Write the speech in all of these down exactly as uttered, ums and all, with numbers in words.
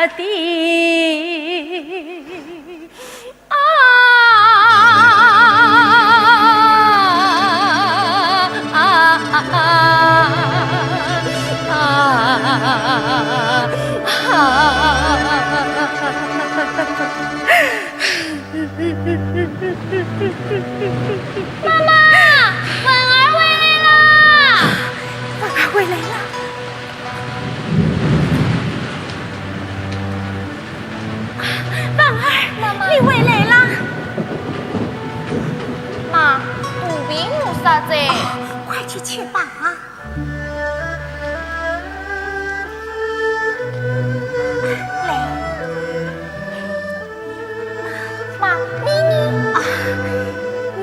的啊啊啊啊！妈妈，文儿回来啦！文儿回来啦！ 文儿，妈妈。你回来啦！妈，奴婢没啥子。哦，快去吃吧。来。妈，你呢？啊，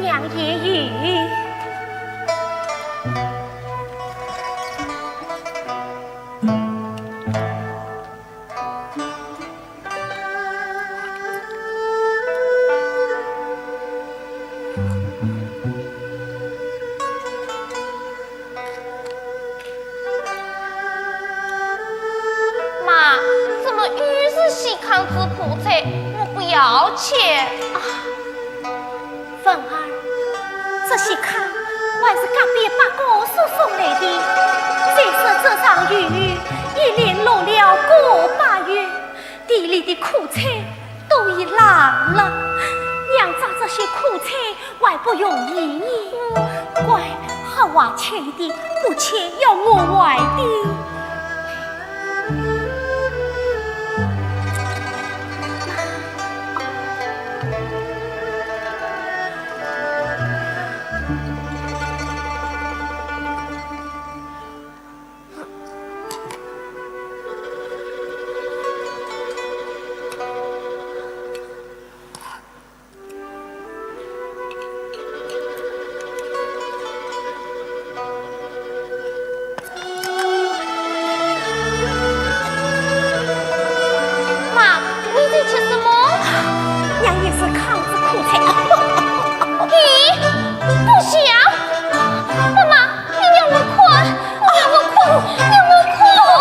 娘也有。 妈，怎么又是西糠子破菜？我不要吃。啊，文儿，这些糠还是隔壁伯公所送来的。再说这场雨一连落了个把月， 地里的苦菜都已烂了，娘摘这些苦菜还不容易呢。乖，好坏吃一点，不吃要饿坏的。 妈，你在吃什么？娘也是糠子苦菜。咦，不香！妈妈，你让我看，你让我看，让我看！啊！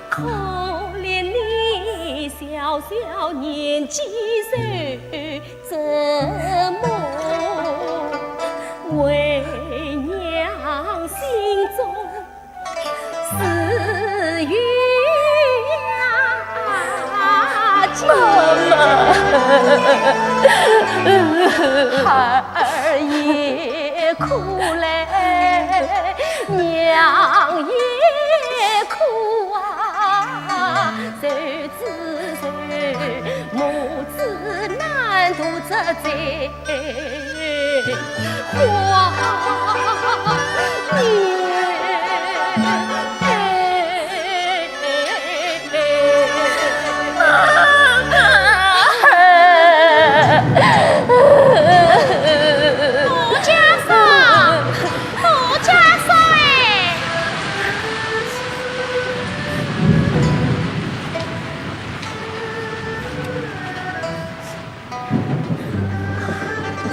可怜你小小年纪受折磨，为娘心中自有压惊。孩儿也苦嘞，娘也苦啊。 受之受，母子难渡这醉花年。杜家嫂，杜家嫂哎！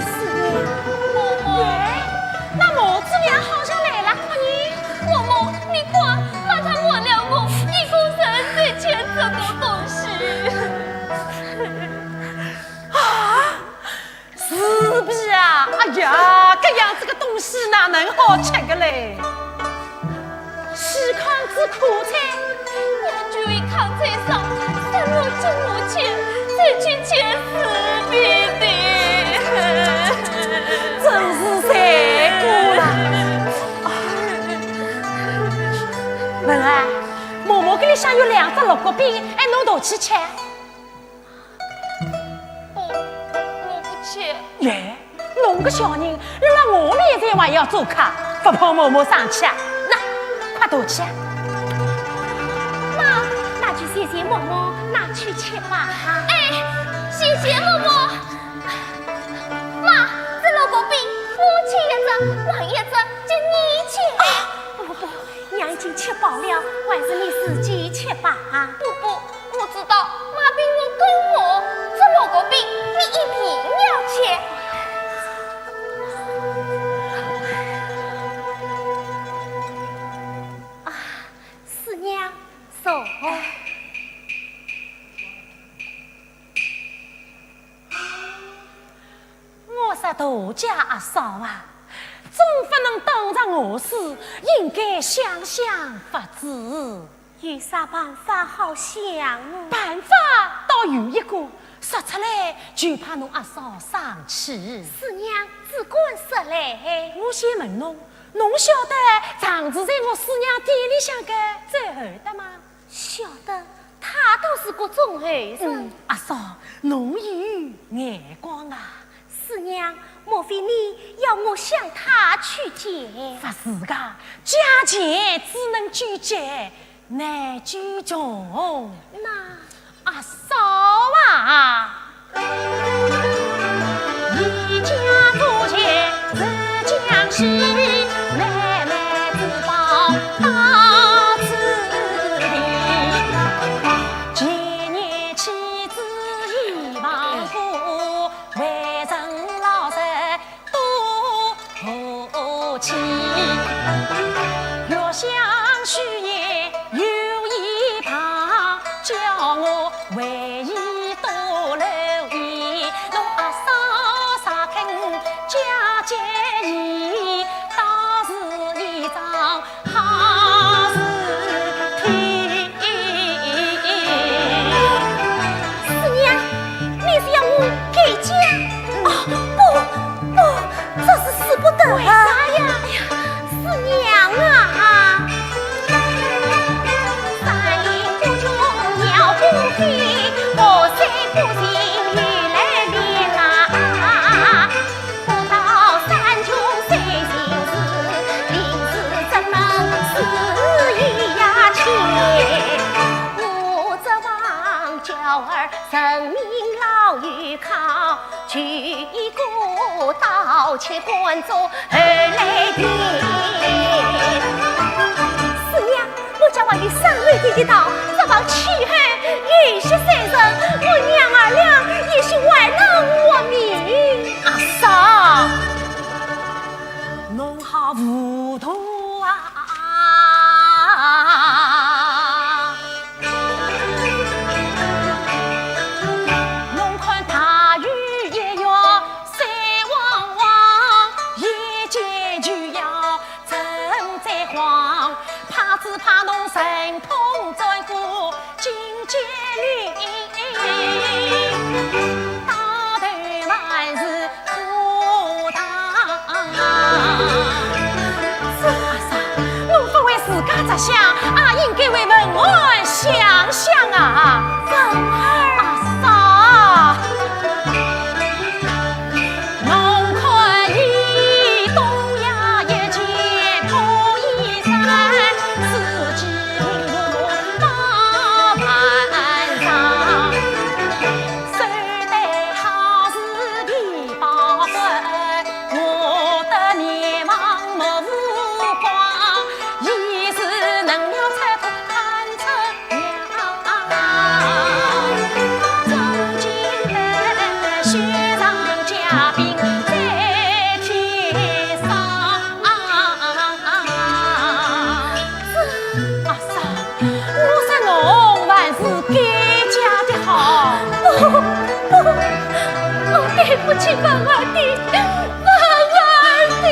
四娘。嬷嬷。耶，那母子俩好像来了，可呢？嬷嬷，你看，妈她瞒了我，一个人在吃这个东西。啊，树皮啊！哎呀，搿样子个东西哪能好吃个嘞？ 西炕子苦菜，我就一炕菜上，三落金落钱，再去吃四皮的。真是罪过了。啊，文儿，嬷嬷搿里向有两只六角饼，哎，侬拿去吃。 不，我不吃。耶，侬个小人，辣辣我面前还要做客，勿怕嬷嬷生气啊？喏，快拿去啊！妈，那就谢谢嬷嬷拿去吃吧。哎，谢谢嬷嬷。妈，这六角饼，我吃一只，还一只给你吃。啊，不不不，娘已经吃饱了，还是你自己吃吧。不不， 我知道妈比我更饿，这六角饼你一定要吃。啊，四娘，坐。我说杜家阿嫂啊，总不能当着我势，应该想想法子。 有啥办法好想呢？办法倒有一个，说出来就怕侬阿嫂生气。四娘，只管说来。我先问侬，侬晓得常住在我四娘店里向个周厚德吗？晓得，他倒是个忠厚人。嗯，阿嫂，侬有眼光啊。 四娘，莫非你要我向他求借？不是个，借钱只能救急，难救穷。那……阿嫂啊！四娘，你是要我改嫁？哦，不，不，这是使不得啊！为啥呀？哎呀，四娘啊！四娘，我家还有三万两的道，这房契约有些三成，我娘儿俩也是还了我命。阿嫂，侬好糊涂啊！ 这阿嫂，侬勿为自家着想，也应该为文安想想啊！文儿。阿嫂。不起文儿的，文儿的。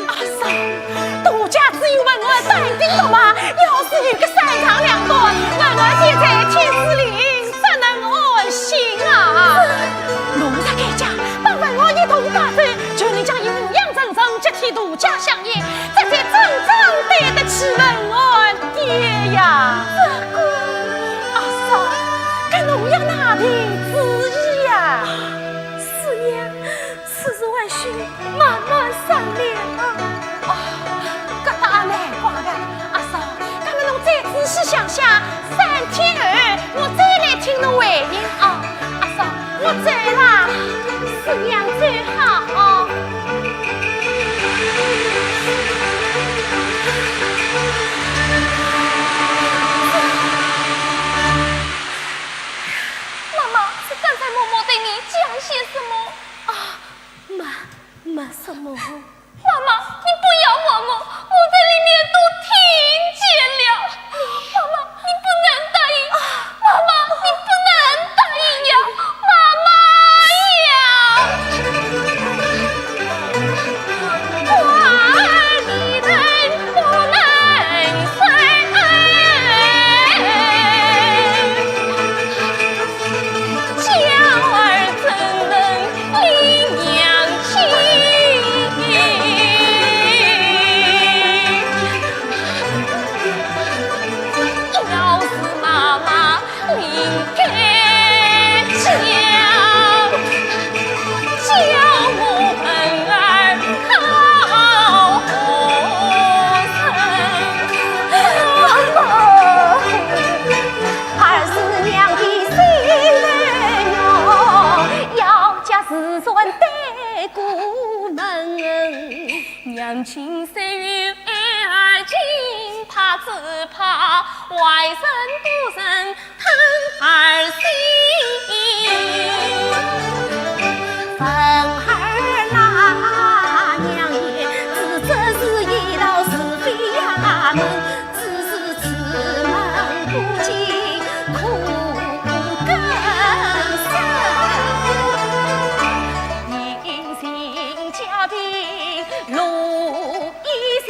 阿嫂，杜家只有文儿淡定了吗？要是有个三长两短，文儿现在天子令，怎能安心啊？奴才改嫁，把文儿一同带走，就能将你抚养成人，接替杜家香烟，这才真正对得起文儿爹呀。这个，阿嫂，搿侬要哪里主意呀？ 师娘，此事还需慢慢商量啊。哦，搿倒难怪了，阿嫂，那么侬再仔细想想，三天后我再来听侬回音啊。阿嫂，我走啦，师娘走好。妈妈，是刚才嬷嬷对你讲些什么？啊，没，没什么。妈妈，你不要问我，我在里面都听见了。妈妈，你不能答应，妈妈，你不能答应呀，妈妈呀！我儿你能不能睡？ 娇儿怎能离娘亲？要是妈妈另改嫁，叫我儿好何生？ 儿是娘的心头肉，要嫁自然对过门。娘亲虽有爱儿亲，怕只怕坏人不成疼儿心。文儿呐，娘也知这是一道是非衙门， 只是此门不进可更深，隐姓家的路一行，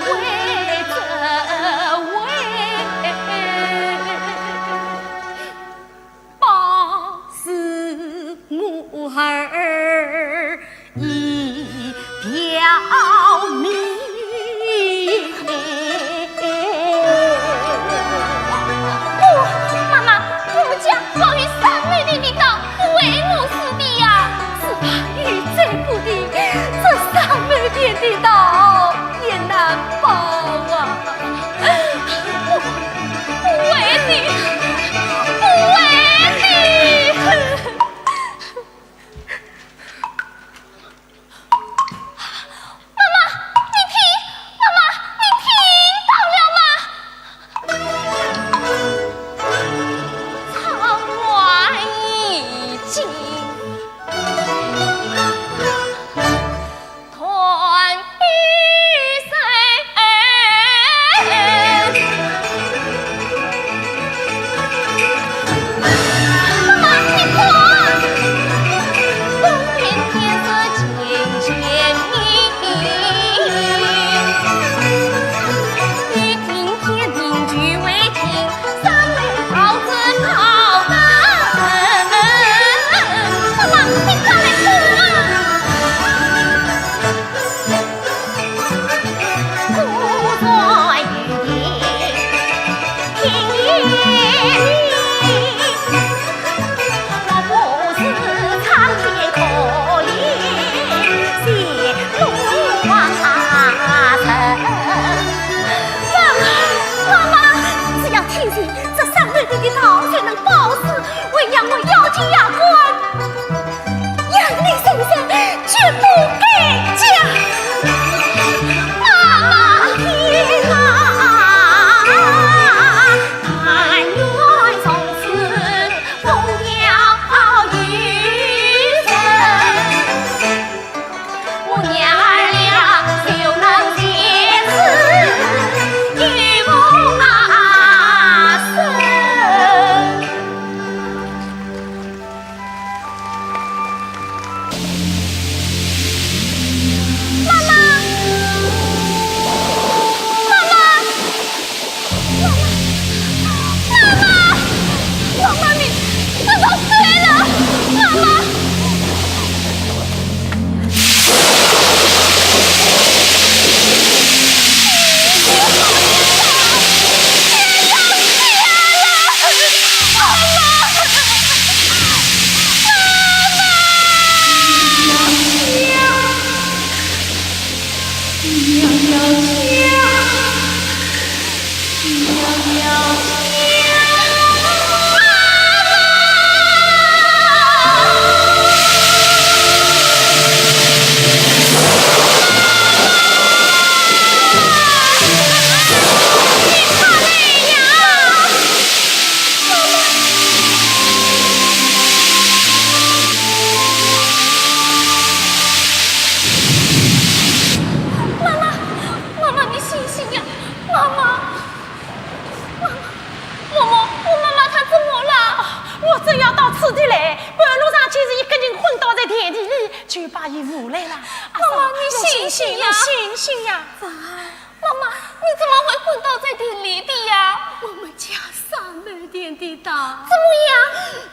为这位 报是我儿一条命。妈妈，妈妈，妈妈，我妈妈她怎么了？我正要到此地来，半路上见着一个人昏倒在田地里，就把伊扶来了。阿嫂，妈妈，你醒醒呀！你醒醒呀！凡儿，妈妈，你怎么会昏倒在田里的呀？我们家三亩田地大，怎么样？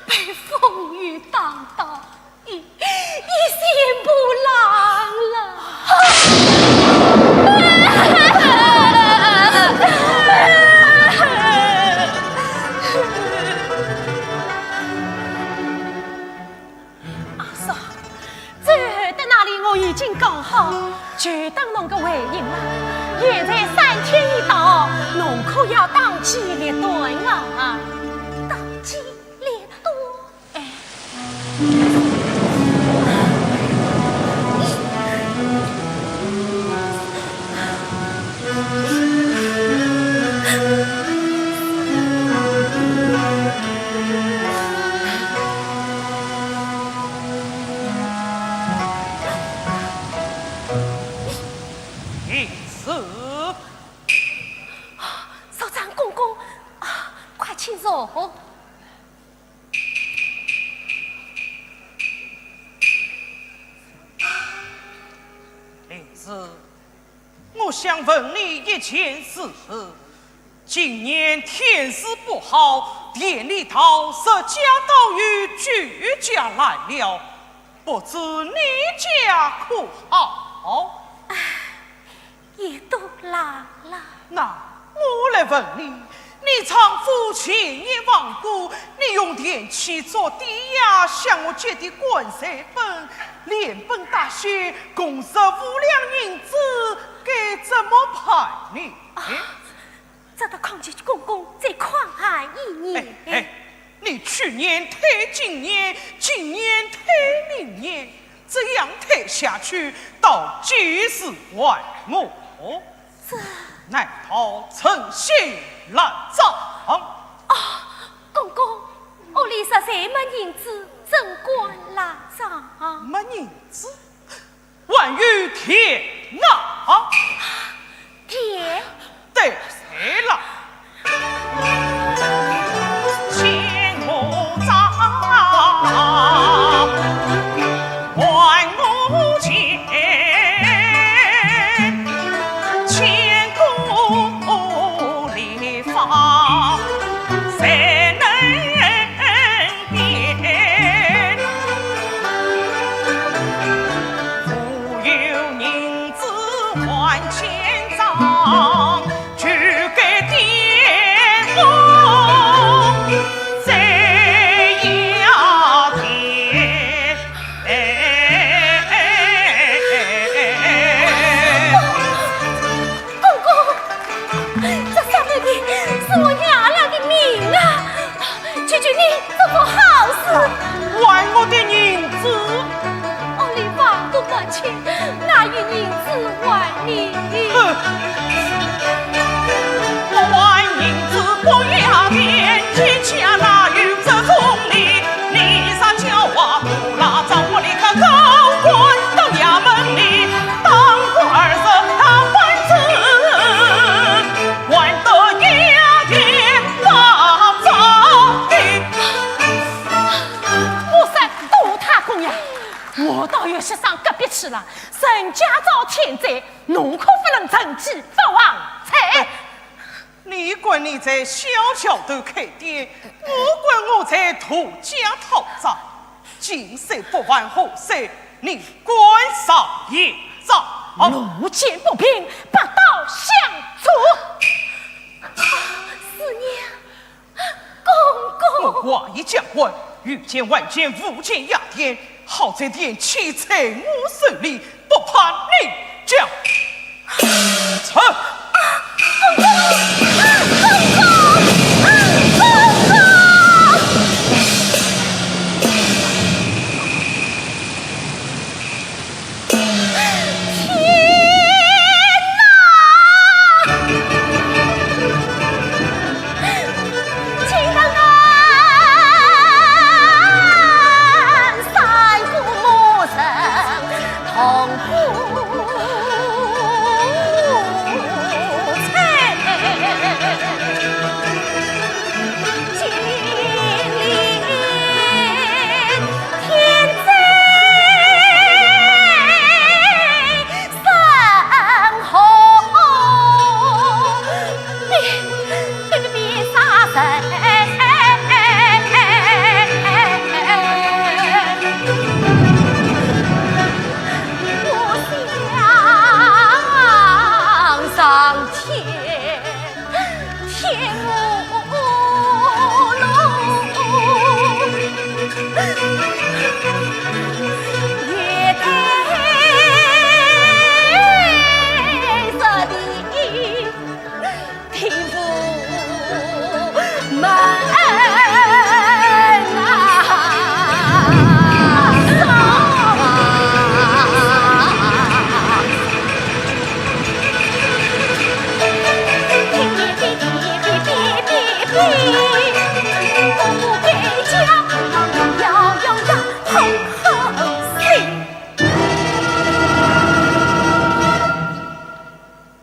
被风雨荡倒，一，一塌糊涂了。阿嫂，最后的那里我已经讲好，就等侬个回音了。现在三天已到，侬可要当机立断啊！当机立断？哎。请坐。少长公公，啊，快请坐。 林子，我想问你一件事。今年天时不好，田里桃、释迦、岛鱼俱下来了，不知你家可好？ 也都来了。那我来问你，你丈夫前年亡故，你用田契做抵押，向我借的棺材本，连本带息共十五两银子，该怎么办呢？啊，哎？ 值得康熙公公再宽限一年。哎，哎，你去年退今年，今年退明年，这样退下去，到几时还我？这，难道存心赖账？啊，公公，屋里实在没银子，怎敢赖账？没银子？ 还有田啊。田？对，对了。欠我账，还我钱，欠过立法，谁能 变。无有银子还钱账，就该点我再要点。公公，这三百两是我娘娘的命啊，求求你做做好事。还我的银子。屋里房都不清，哪有银子还你？哼！我还银子不要钱，天下哪有这种理？你啥叫我不赖账，我立刻告官到衙门里，打官二十大板子，还得一点八兆的。我说杜太公呀，我倒有些伤隔壁去了，人家遭天灾，侬可不能趁机发横财。哎，你管你在小桥头开店，我管我在杜家讨债。今夕不还何夕，你管上一招。路见不平，拔刀相助。师娘，公公。我话已讲完，欲见还钱，无见押点，好在田契在我手里，不怕你家。 走。天哪！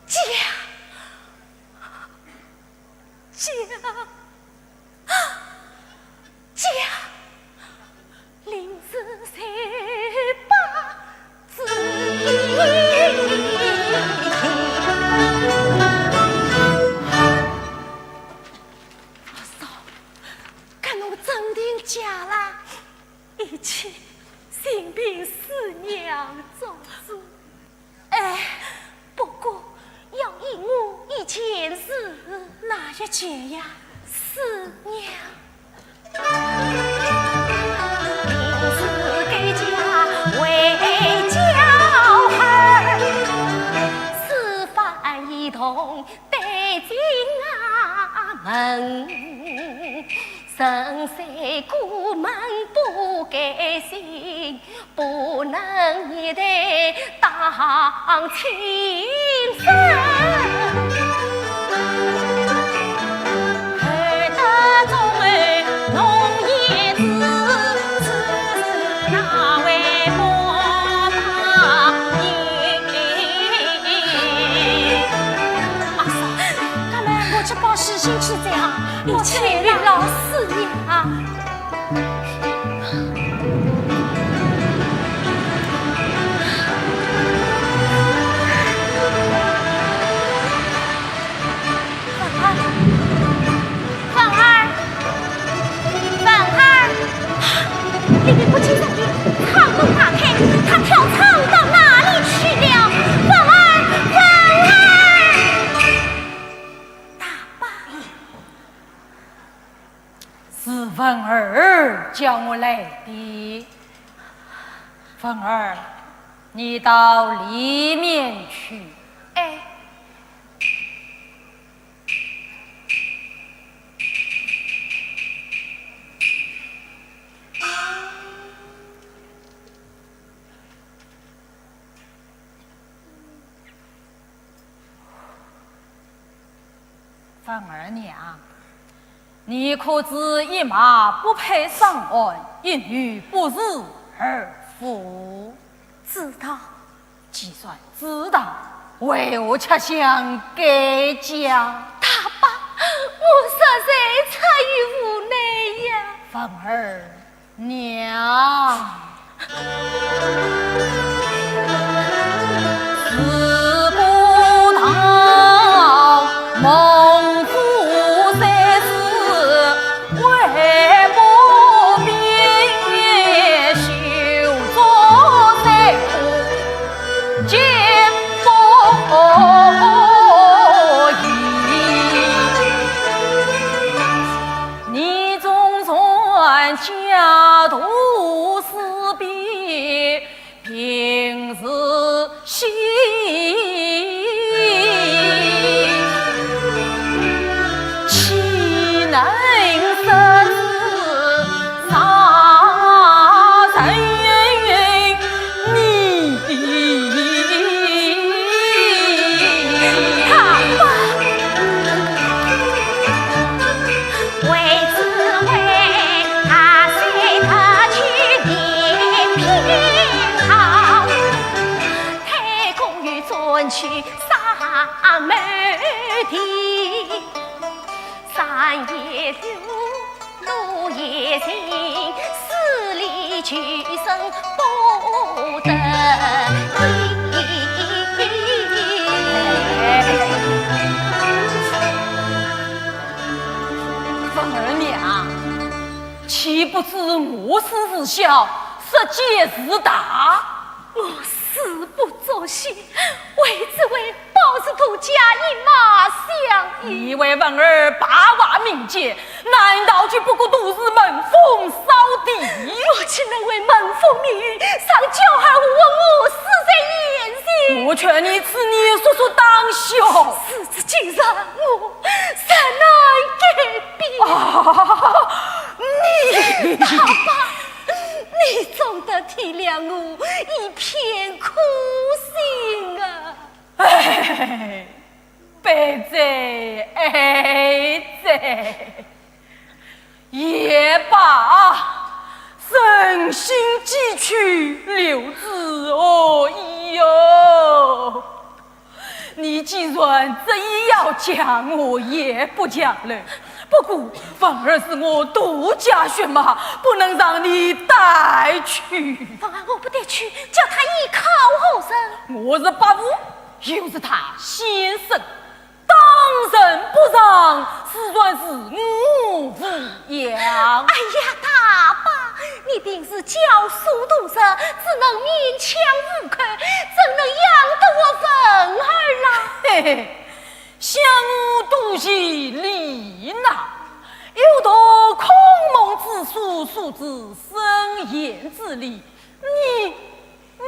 驾！驾！驾！临时才把子。阿嫂，搿侬真定驾啦？一切任凭师娘做主。 哎，不过要依我一件事。哪一件呀？师娘。明日改嫁回家儿，此番一同带进衙门。 人虽过门不改姓，不能一代当亲生。厚德忠厚侬也是，是哪位不答应？阿嫂，搿么我去报喜信去哉啊。 我去了。老师呀。芳儿，芳儿，芳儿，里面不清人影，窗户打开，他跳窗到哪里去了？芳儿，芳儿。 大伯。是文儿叫我来的。文儿，你到里面去。哎。 芳儿娘，你可知一马不配上岸，一女不侍二夫？知道。既然知道，为何却想改嫁？大伯，我实在出于无奈呀。芳儿， 娘。 你纵然家徒四壁，贫如洗，岂能失子杀人你？大伯。 为子为他谁得去年品好，太公与尊去杀门的，山也路，路也行，死里求生不得已。凤儿娘， 岂不知我师事小，实奸事大？我誓不作戏，为子为不保是大家一脉相承。你为文儿败坏名节，难道就不顾杜氏门风扫地？我岂能为门风命运，让娇儿误我死在眼前？我劝你此念速速当消。事至今日，我实难改变。啊，你……大伯，你总得体谅我一片苦心啊。 哎，悲哉，哀哉，也罢，人心几许，留之何益哟。你既然执意要讲，我也不讲了。不过，文儿是我独家血脉，不能让你带去。文儿我不带去，叫他依靠何人？我是伯父， 又是他先生，当仁不让，自然是我抚养。哎呀，大伯，你定是教唆杜氏，只能勉强糊口，怎能养得活文儿啦？嘿嘿，想我肚脐里呐，有朵孔孟之树，树枝生颜之理，你 嗯，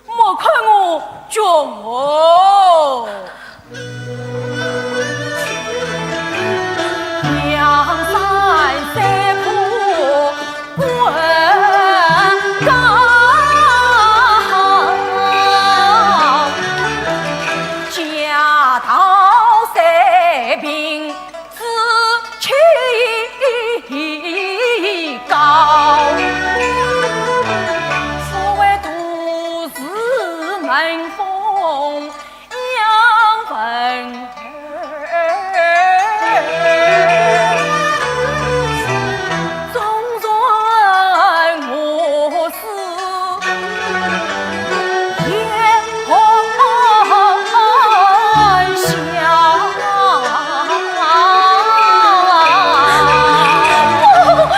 莫看我穷哦。不，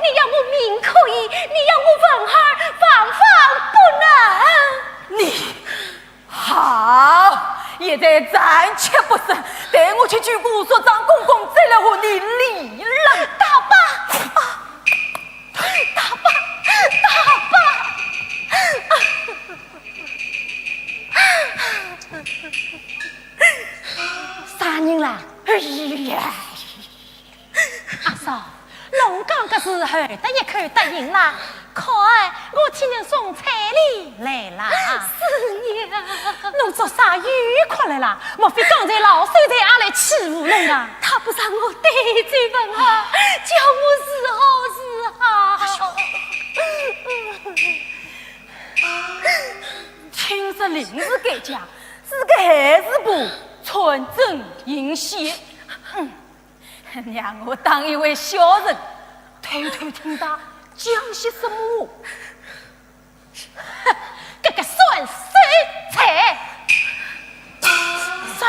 你要我命可以，你要我文儿万万不能。你，好，现在暂且不说，待我去求姑说张公公，再来和你理论。大伯，啊，大伯，大伯。啥人啦？哎呀！ 阿嫂，侬讲个是后得一口答应啦，看我替侬送彩礼来啦。是呀。侬做啥又哭了啦？莫非刚才老守财也来欺负侬啊？他不让我带走文儿，叫我如何是好？听说林氏改嫁，是个孩子不穿针引线。嗯。 让我当一回小人，偷偷听他讲些什么。哼，搿个算守财！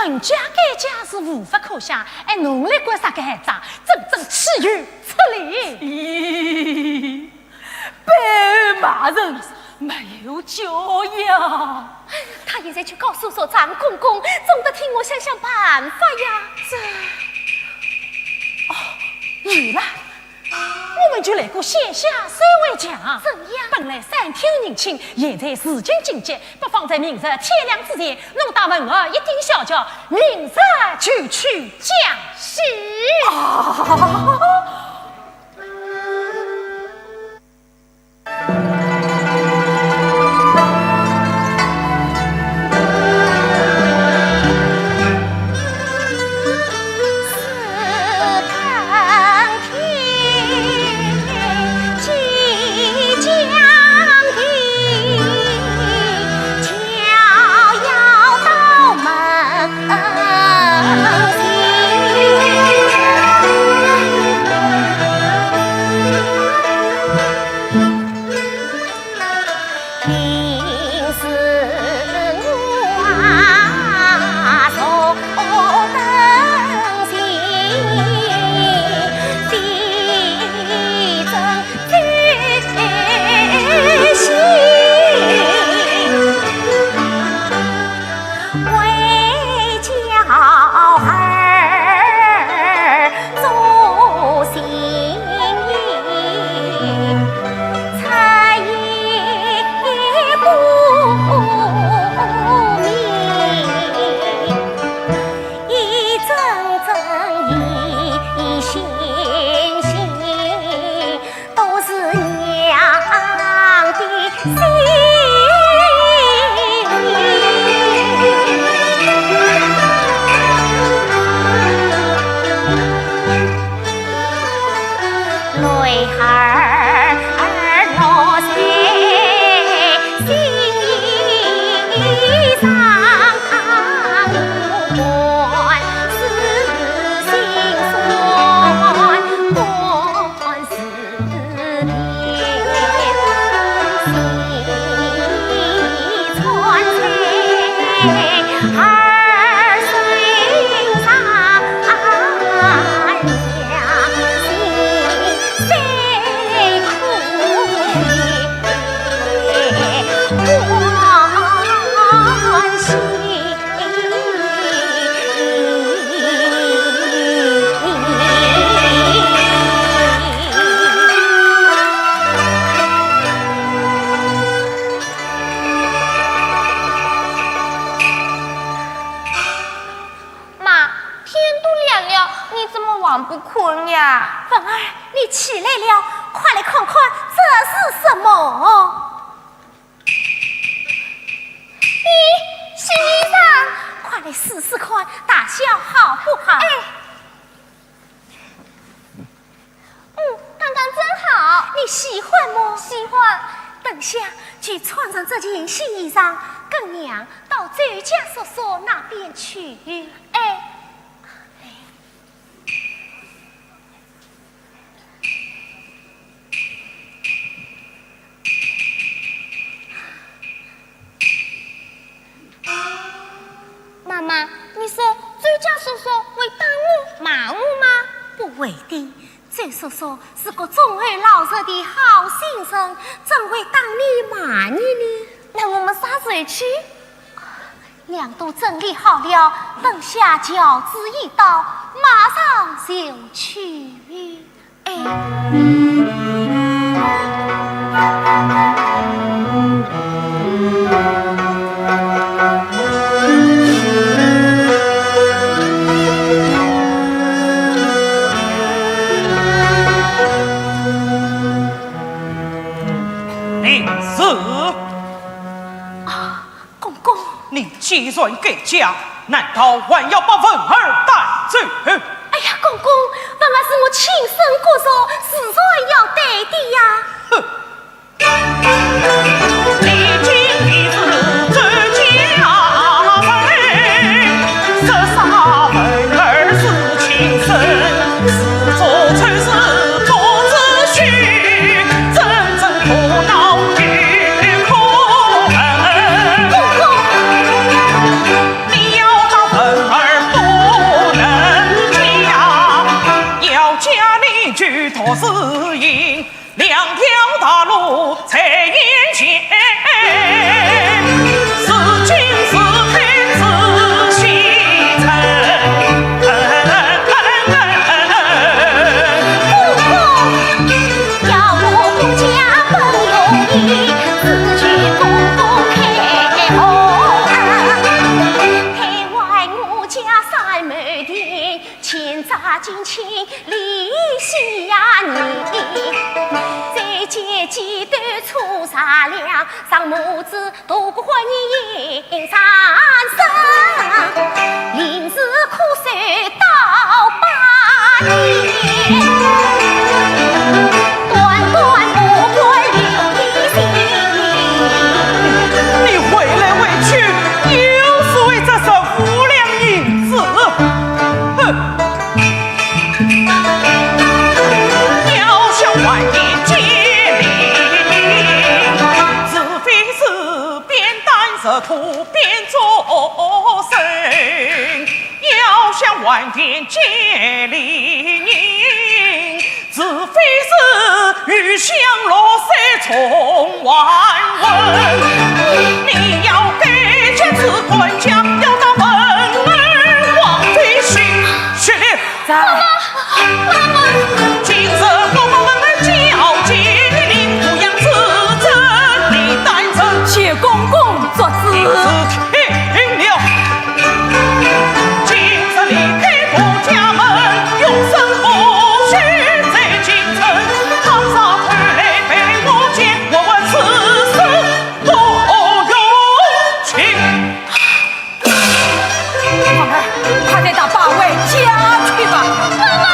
人家改嫁是无法可想，哎，侬来管啥个闲话，真正岂有此理！咦， 被骂人没有教养。他现在去告诉说张公公，总得替我想想办法呀。这……哦，有了，我们就来个先下手为强。怎样？本来三天迎亲，现在事情紧急，不妨在明日天亮之前，弄大文儿一顶孝轿，明日就去讲喜。啊！你怎么还不困呀？文儿，你起来了，快来看看这是什么？咦，新衣裳，快来试试看，大小好不好？哎，嗯，刚刚真好。你喜欢么？喜欢。等下就穿上这件新衣裳，跟娘到周家叔叔那边去。哎。 妈妈，你说周家叔叔会打我、骂我吗？不会的，周叔叔是个忠厚老实的好先生，怎会打你骂你呢？那我们啥时候去？ 娘都整理好了，等下轿子一到，马上就去。哎。公公。你既然改嫁，难道还要把文儿带走？哎呀，公公，文儿是我亲生骨肉，自然要带的呀。哼！你今日是周家人，说啥文儿是亲生，是做丑事不知羞，真正可恼又可恨。 你要打文儿不能嫁，要嫁你就独自行，两条大路在眼前，是进是退是西城。公公，要我顾家不容易，只求公公开恩。 台外我家三亩地，千扎金青立西呀泥。再建几段粗茶梁，上母子渡过泥泞山，临时苦守到八年。 你回来回去，又是为这十五两银子。哼！要想还田建林，除非是变单入土变做生，要想还田建林， 除非是雨香落水重还魂。你要改嫁是官家，要打文儿王妃心。雪莲，在。今日我把文儿交给你，不养自尊，你担着。谢公公作主。听了。 今日离开我家门，永生不许再进城。倘若偷来被我见，我问此事不用情。凤儿，快带他爸回家去吧。妈妈，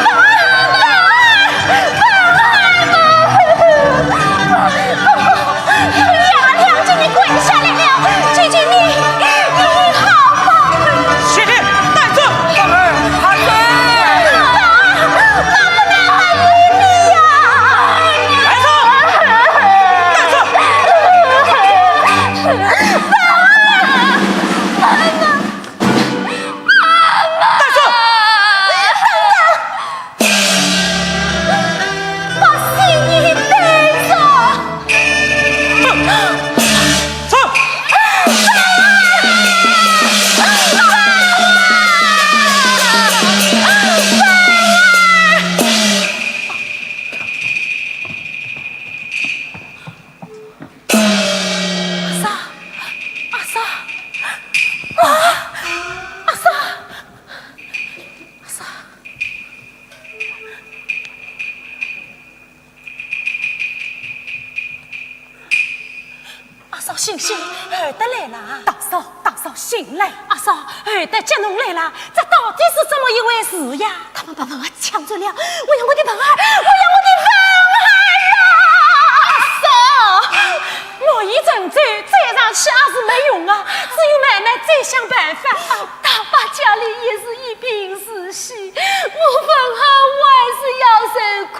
妈妈，妈妈，妈妈。 呀，娘，求你跪下来了，求求你，你好好。雪莲，带走。凤儿，快走。爸，爸不能打你呀。带走。爸，妈妈。 带走！醒醒，二德来了。大嫂，大嫂，醒来！阿嫂，二德接侬来了，这到底是怎么一回事呀？他们把文儿抢走了，我要我的文儿，我要我的文儿啊！阿嫂，我已成舟，追上去也是没用啊，只有慢慢再想办法。大伯家里也是一贫如洗，我文儿我还是要受苦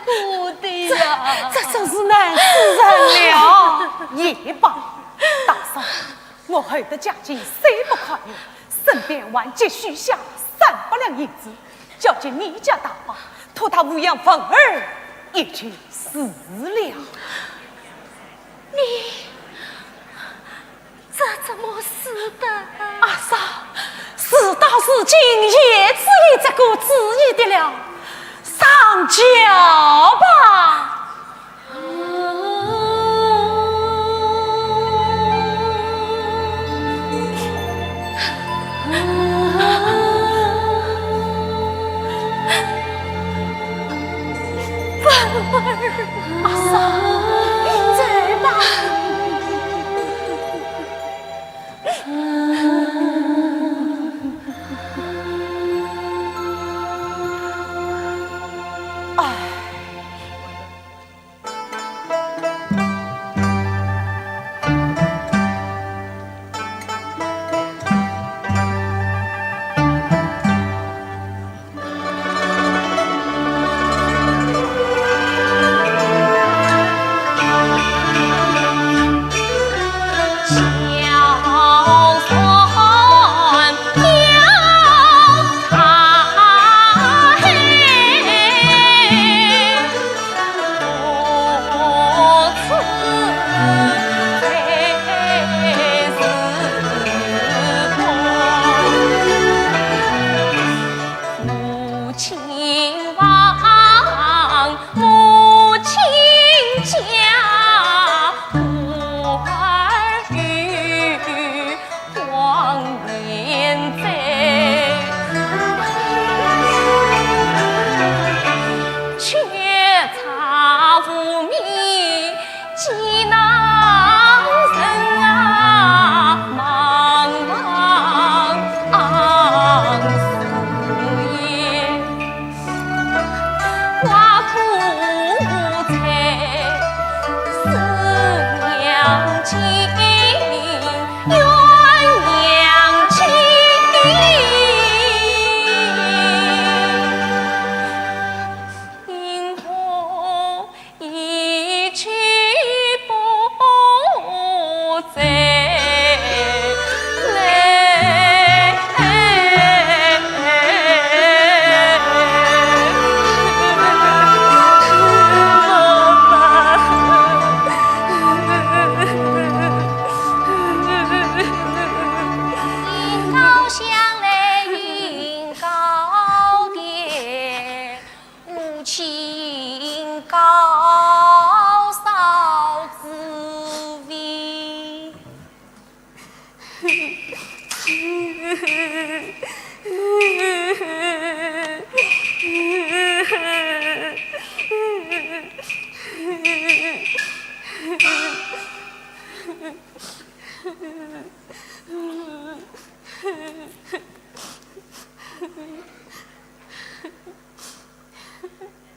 的呀。这，这真是难死人了。也罢，大嫂，我二德家境虽不宽裕，身边还积蓄下三百两银子，交给你家大伯，托他抚养文儿也就是了。你，这怎么使得？阿嫂，事到如今，也只有这个主意的了，上轿吧。阿嫂，走吧。唉。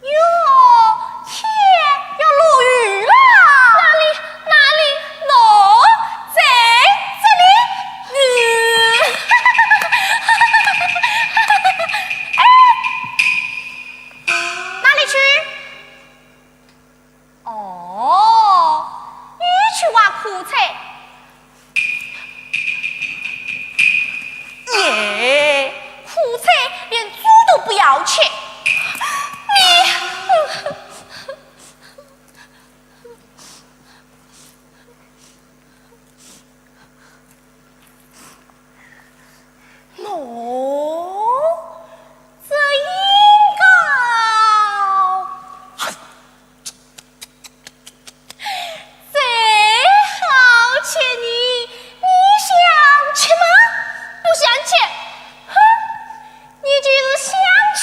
哟，天要落雨了！哪里，哪里？喏，在这里。嗯。哎，哪里去？哦，你去挖苦菜。 耶，苦菜连猪都不要吃。你，喏，这应该 最好吃呢，你想吃吗？不想吃。哼，你就是想吃，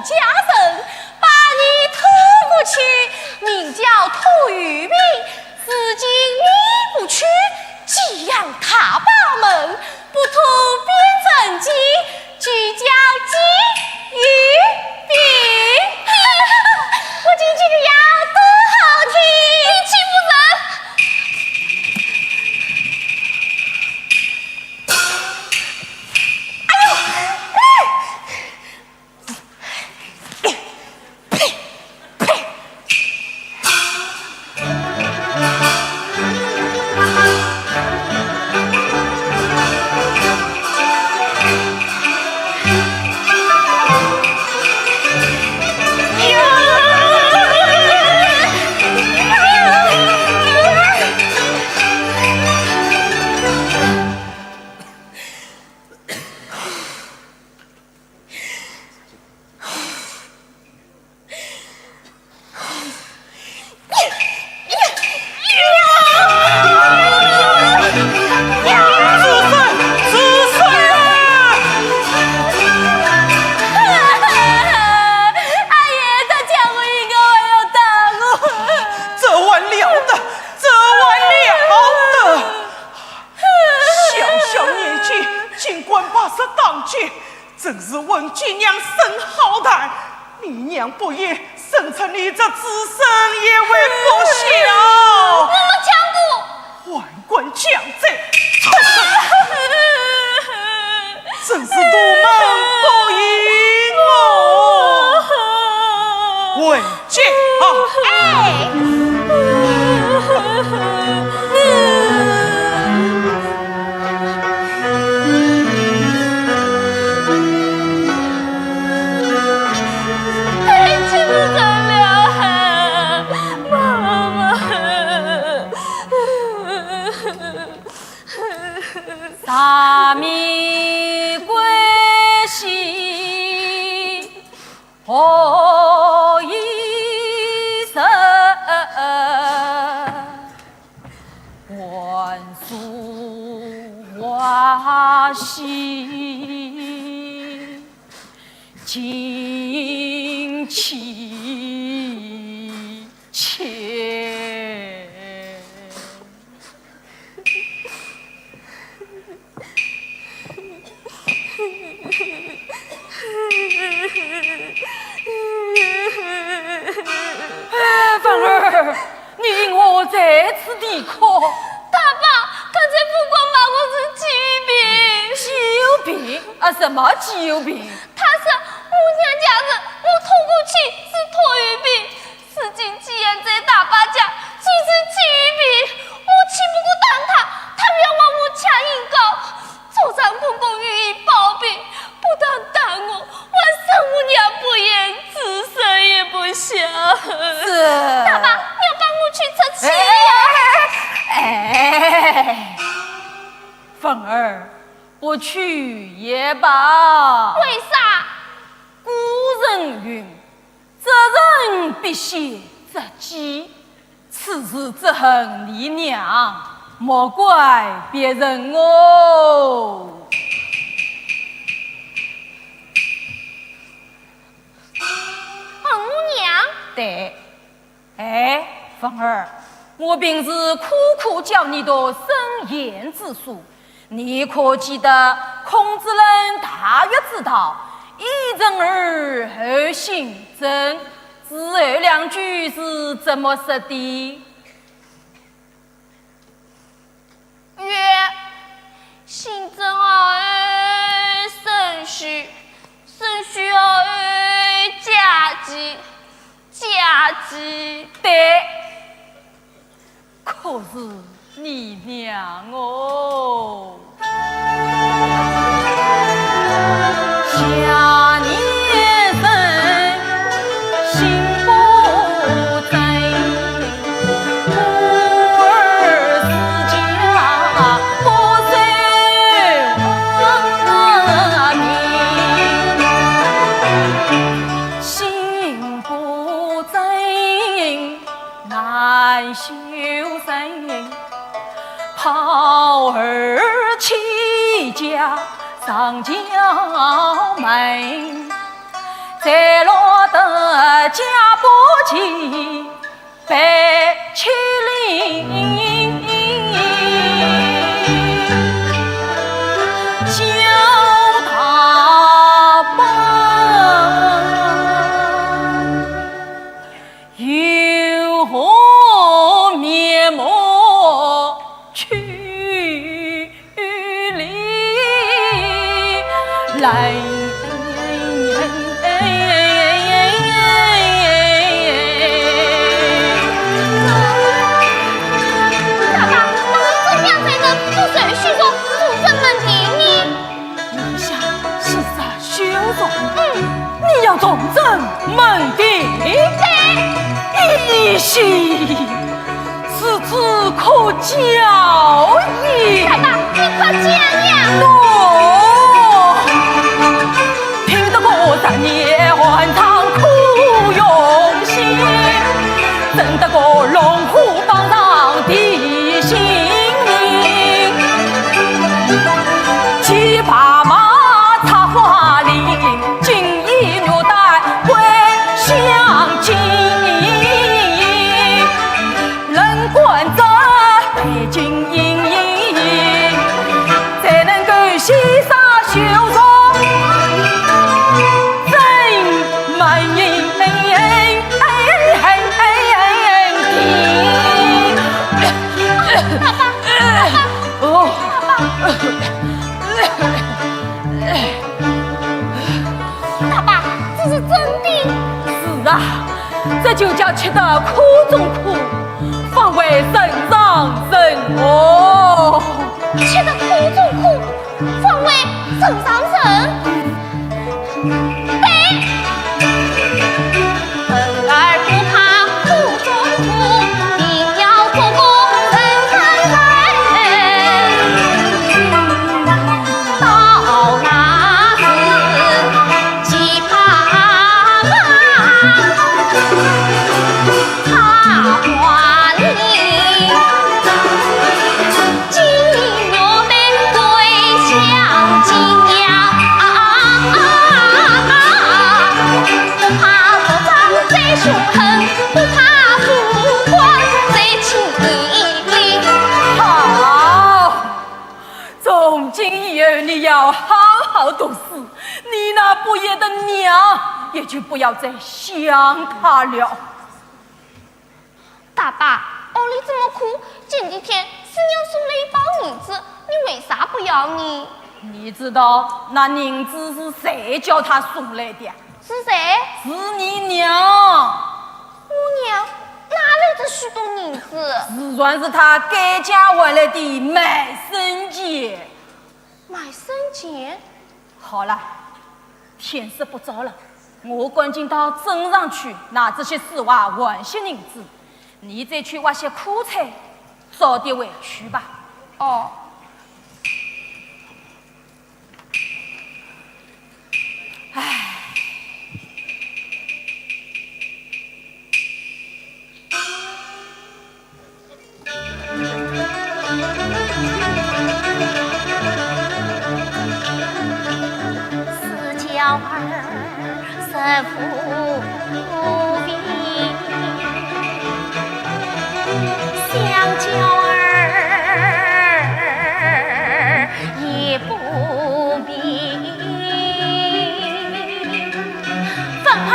家人把你拖过去，名叫拖油瓶，如今你不去，寄养大把门，不拖变成疾，就叫寄油瓶。我听起来呀，多好听！你欺负人！哎呦，哎！ 子孙，子孙啊！阿爷，他抢我一个，还要打我。这还了得，这还了得！小小年纪，竟敢把蛇打劫， 真是混进娘身好歹，你娘不依，生出你这子孙也为不孝。我没抢过。还敢犟嘴，畜生！真是图谋不依我。回去啊！哎。 太气不得了，妈妈。大明关系 何以成？寒暑花喜近戚戚。 哎，凤儿，你因何在此啼哭？大伯，刚才凤官骂我是寄油瓶。寄油瓶？啊，什么寄油瓶？他说我娘家人，我拖过去是拖油瓶， 如今寄养在大伯家，就是寄油瓶，我气不过打他，他又要我抢银糕。早上公公有意暴病，不但打我，还说我娘不贤，子孙也不孝。是。大伯，你要帮我去出气呀。哎，哎，凤儿，不去也罢。为啥？古人云， 责人必先责己，此事只恨你娘，莫怪别人哦。恨我娘？对。哎，凤儿，我平时苦苦教你读圣贤之书， 你可记得孔子论大学之道，一人而后行政，之后两句是怎么说的？曰：行政而后身序，身序而后家计，家计。对。 可是你娘哦。才落得家不齐被欺凌，叫他们有何面目去 来。大伯，我们怎样才能不受羞辱，重振门第呢？你想自杀羞辱？嗯。你要重振门第？对。一心 是子可教也。大伯，你快讲呀！喏，听得我三年寒窗苦用心，怎得个龙虎榜上第一名。骑白马插花翎，锦衣玉带归镶金。 能观者背景阴影，才能够欣赏秀才真美。哦。大伯，这是真的？是啊，这就叫吃得苦中苦， 方为人上人哦。吃得苦中苦，方为人上人。对。儿不怕苦中苦，定要做个人上人。到那时，骑白马 插花翎，锦衣玉带归镶金腰。不怕打仗再凶狠，不怕做官再清廉。好，从今以后你要好好读书，你那不义的娘也就不要再想她了。 大伯，屋里这么苦，前几天师娘送了一包银子，你为啥不要呢？你知道那银子是谁叫她送来的？是谁？是你娘。我娘哪来这许多银子？自然是她改嫁回来的卖身钱。卖身钱？ 好了，天色不早了，我赶紧到镇上去拿这些丝袜换些银子，你再去挖些苦菜，早点回去吧。哦。唉。 四娇儿身无名，香娇儿也不明。 凤儿，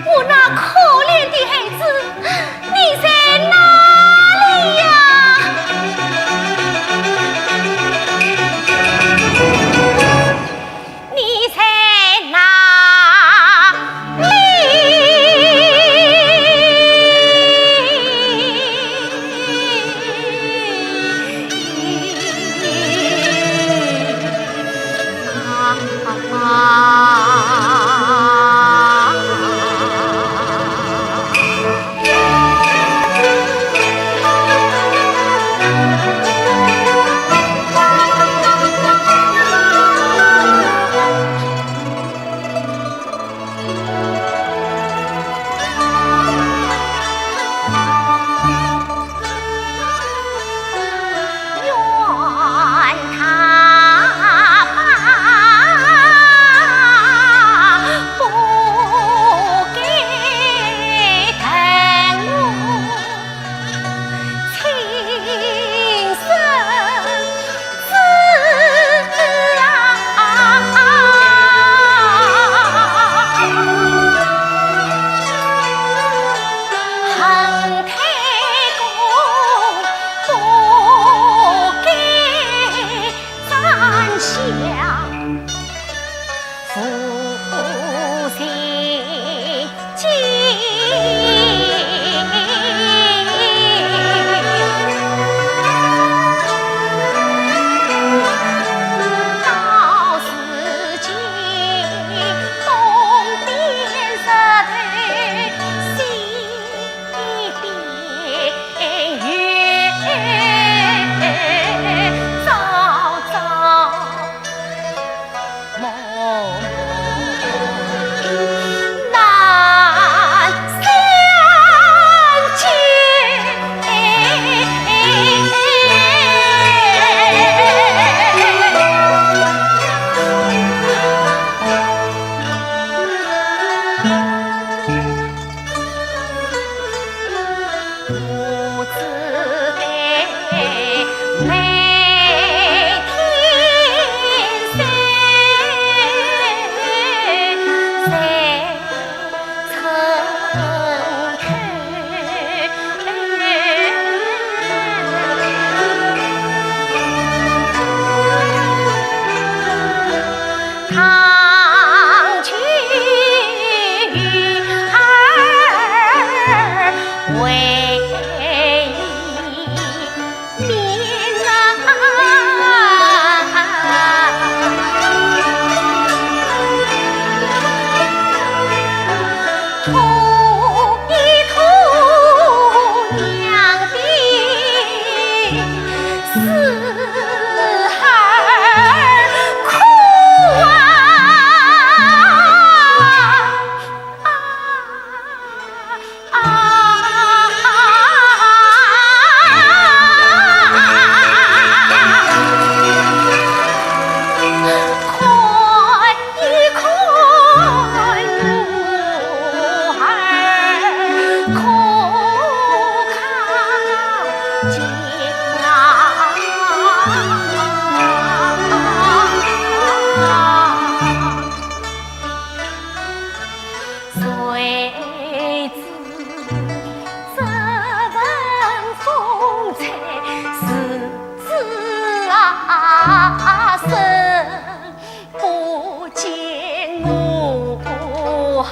我那可怜的孩子，你在哪里呀？你在哪里？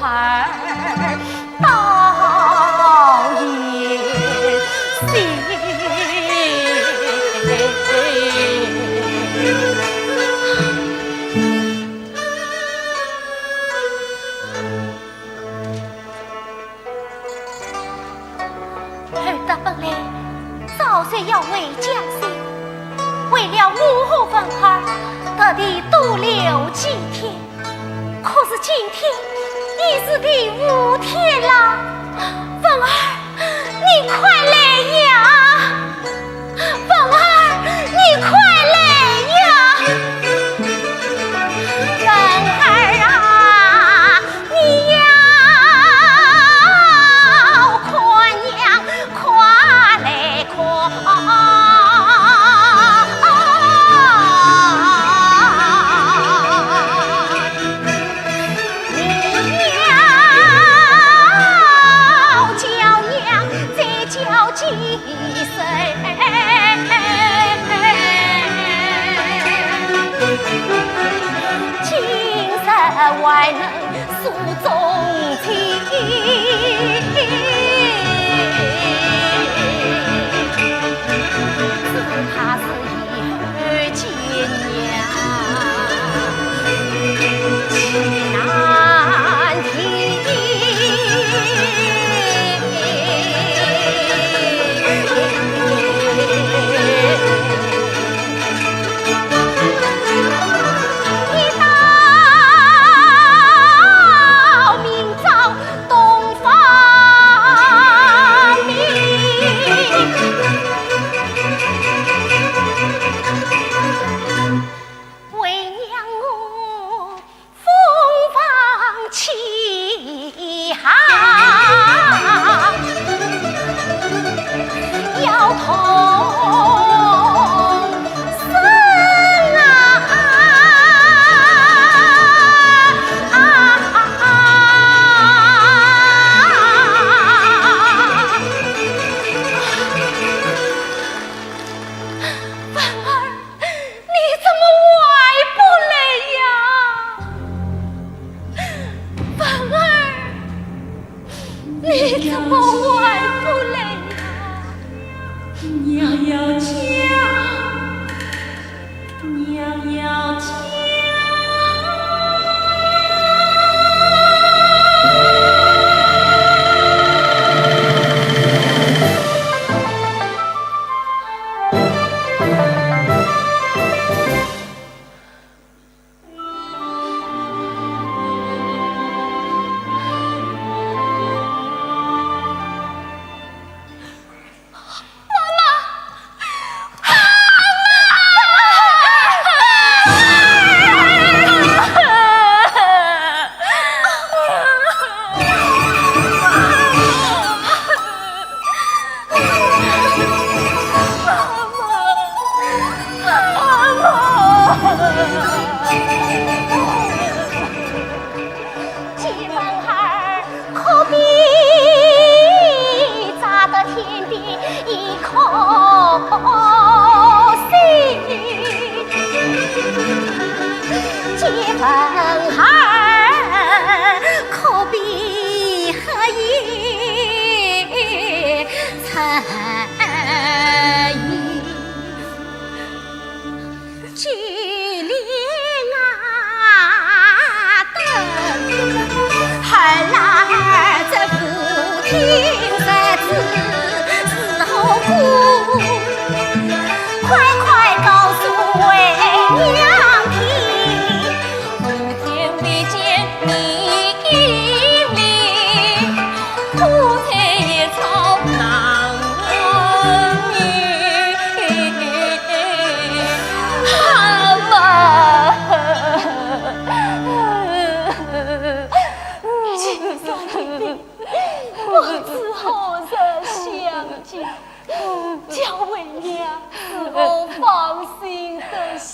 儿到也心。侯德本来早就要回江西，为了我和文儿，特地多留几天。 可是今天已是第五天了，文儿，你快来呀！文儿，你快来呀！文儿啊，你要看娘，快来看。 你怎么还不来呀？文儿，你怎么还不来呀？娘要讲，娘要讲。今朝一定不知何日相见，叫为娘如何放心得下。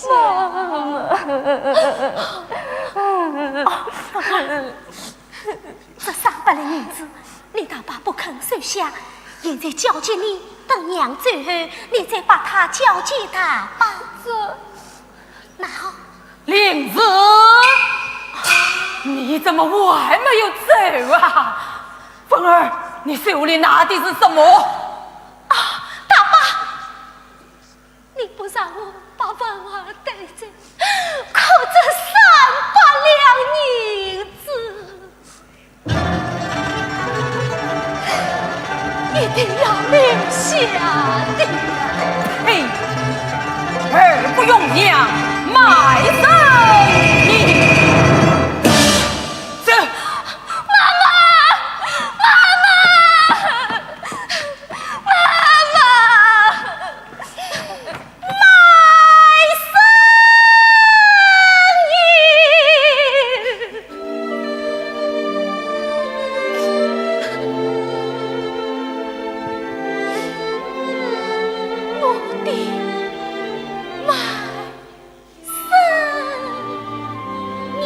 这三百两银子，你大伯不肯收下，现在交给你，等娘走后，你再把它交给大伯。这……那好。林子，你怎么还没有走啊？凤儿，你手里拿的是什么？啊，大伯，你不让我把凤儿带走，可这三百两银子，一定要留下的。嘿，儿不用娘，卖身你这。妈妈，妈妈，妈妈！ 卖身你。我的卖身你。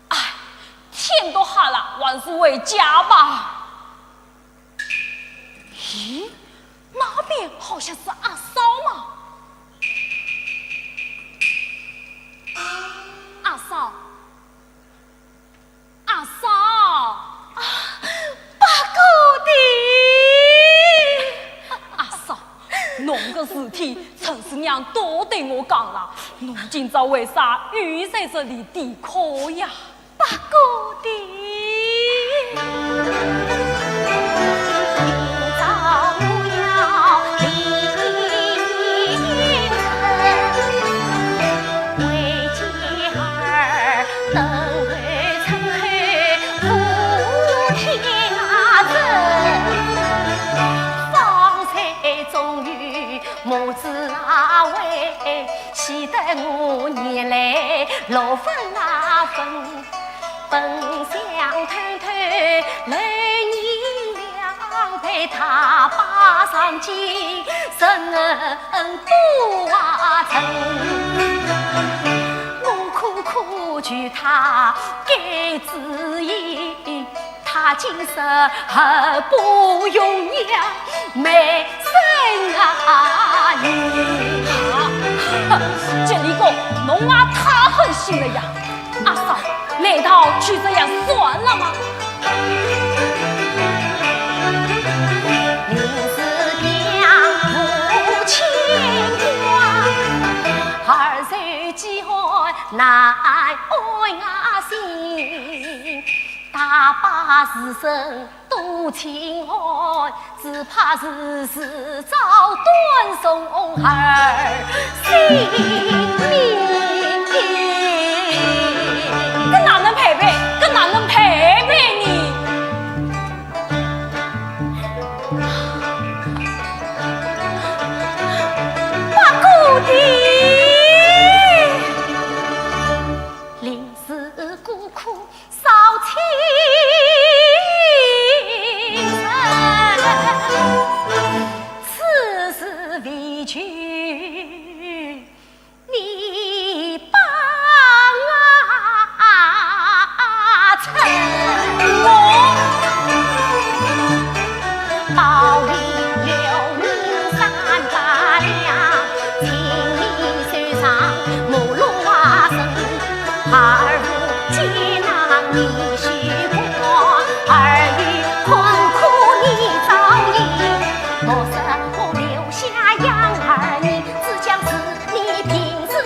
哎，天都黑了，还是回家吧。咦，那边好像是阿嫂嘛。阿嫂， 阿嫂。啊，八哥的。阿嫂，侬个事体，陈四娘都对我讲了，侬今朝为啥又在这里啼哭呀？八哥的。 啊，哼，这李公，侬啊太狠心了呀！阿嫂，难道就这样算了吗？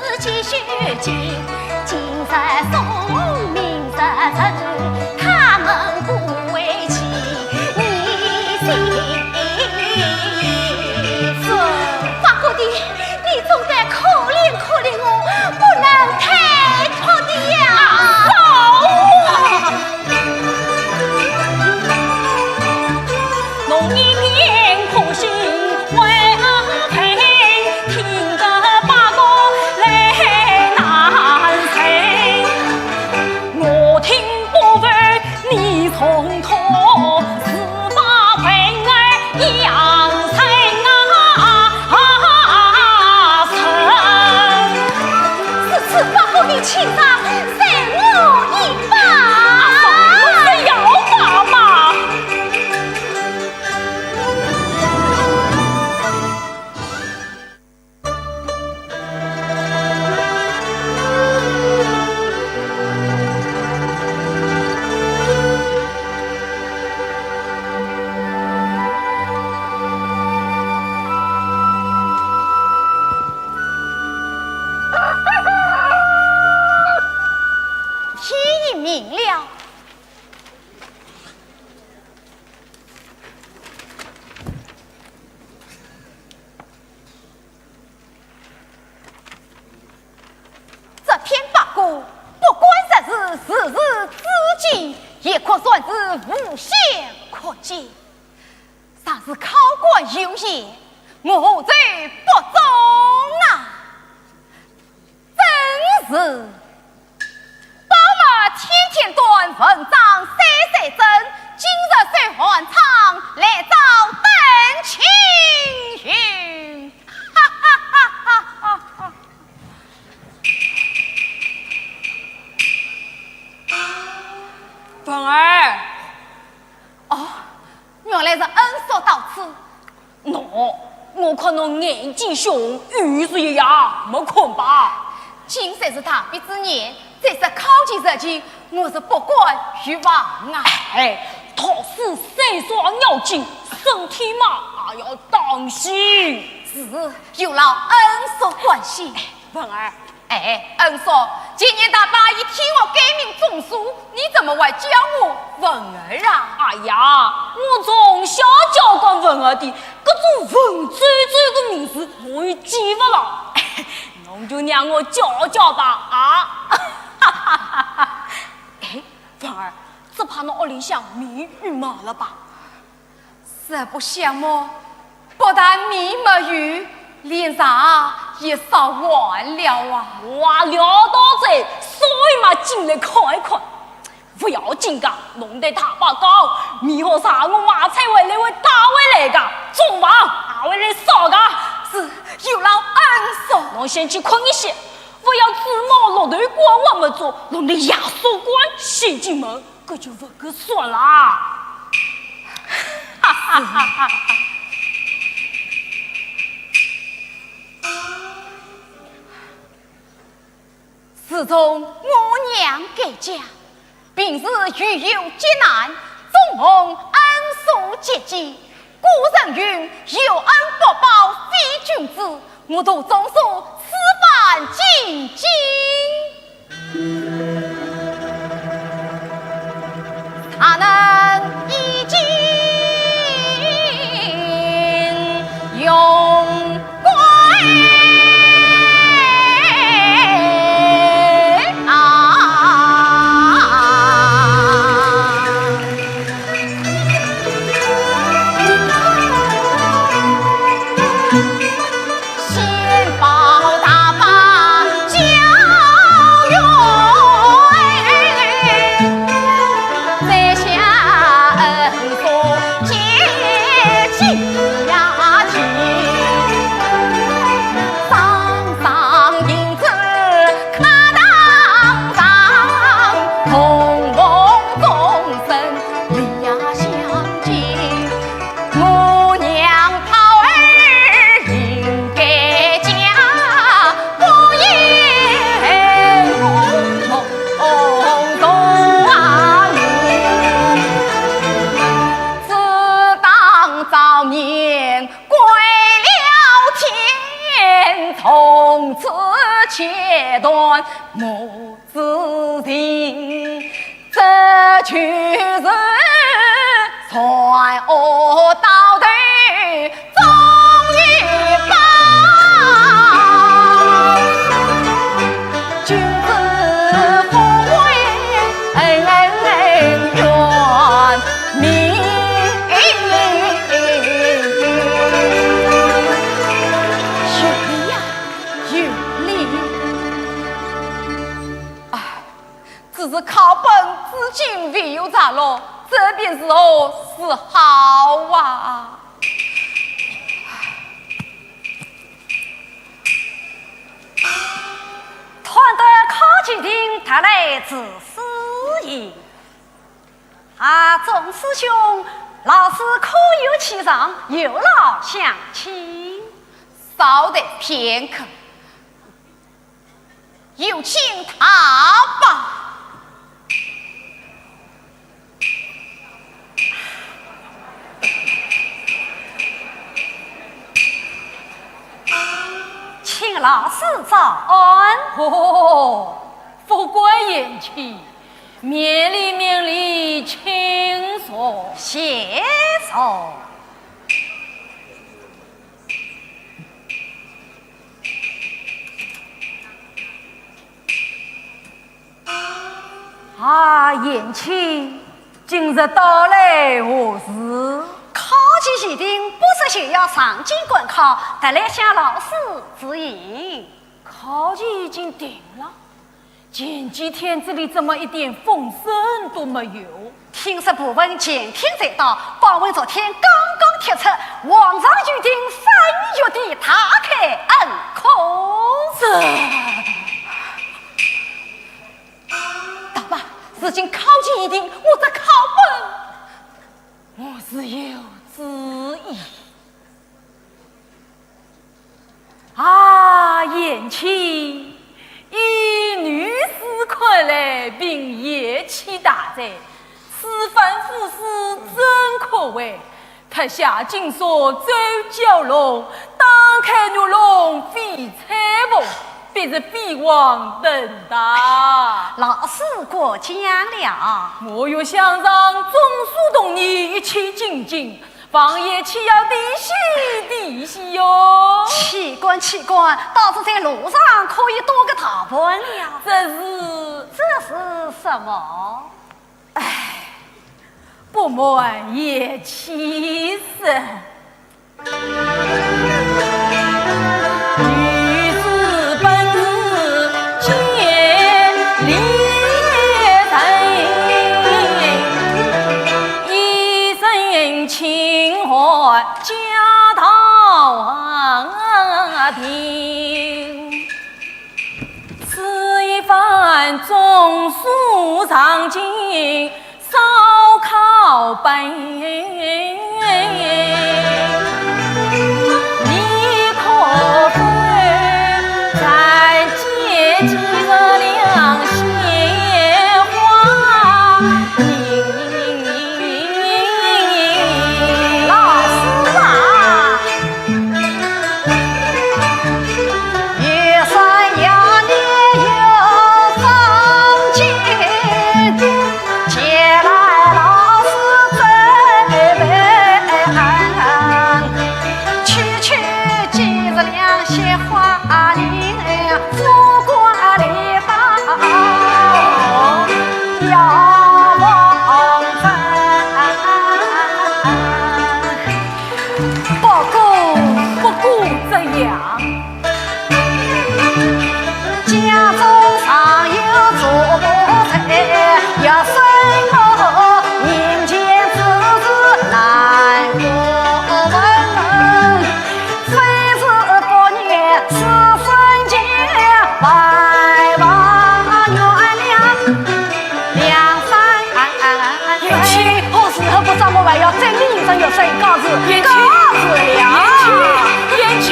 自己修建，今日送，明日成，他们不为情，你信？是。八哥的，你总得可怜可怜我，不能推脱的呀。嫂啊！ 如此八哥的情长，随我一拜。啊，嫂嫂，不要拜嘛。 天已明了。 这篇八股，不管说是时事之际，也可算是无限可见。若是考官有眼，我何罪不忠啊？真是 宝马天天短，文章岁岁增，今日虽寒窗，来朝等青云。哈哈哈哈哈哈！文儿。哦，原来是恩叔到此。 喏，我看侬眼睛凶，又是一夜没困吧？今日是大比之年，再说考期日期，我是不敢预防啊。哎，读书虽说要紧，身体嘛也要当心。是，有劳恩叔关心。文儿， 哎，恩叔，今年大伯已替我改名仲舒，你怎么还叫我文儿啊？哎呀，我从小叫惯文儿的，搿种文绉绉的名字我也记勿牢。侬就让我叫叫吧，啊？哎，文儿，只怕侬屋里向米有没了吧？ 实不相瞒，不但米没有，连茶也烧完了啊。话聊到这，所以嘛，进来看一看。不要紧个，侬对大伯讲，米和茶我买菜回来会带回来个，中饭还会来烧个。是，有劳恩叔。侬先去困一歇，不要指望老头管我们做，弄得爷叔管先进门。 搿就勿合算啦。自从我娘改嫁，平时遇有急难，总蒙恩叔接济。古人云：有恩不报非君子， 我同仲舒此番进京，他能一见荣归啊。切断母子情，这就是传我到头终一拜。君子不为恩怨命。有理呀，有理。唉，只是考本至今未有着落，这便如何是好啊？ 探得考级亭，特来致师爷。啊，众师兄，老师可有起床？有劳相请。稍待片刻，有请他吧。 请老师早安。哦，副官贤妻，免礼免礼，请坐。谢坐。 啊，贤妻，今日到来何事？考级前定不时就要上京赶考，特来向老师致意。考级已经定了，前几天这里怎么一点风声都没有？听说部文前厅才到，榜文昨天刚刚贴出，皇上御定三月底大开恩科。这…… 大妈，如今考级已定，我这考本……我自有主意。啊，贤妻，依女子看来，凭贤妻大才，此番赴试真可畏。 脱下锦纱走蛟龙，打开玉龙飞彩凤，必是飞黄腾达。老师过奖了。我欲向上总书同你一起进京，望贤妻要提携提携哟。岂敢岂敢，倒是在路上可以多个大伴了。这是……这是什么？ 唉，不瞒贤妻说，女子本是见利人，一身清寒家道贫。 此一番总书上京烧考本，你可否暂借几日良闲话？老师啊！ 不过，不过这样。贤妻，何时何不让我还要在你身上有身告示？贤妻，告示了。贤妻，贤妻。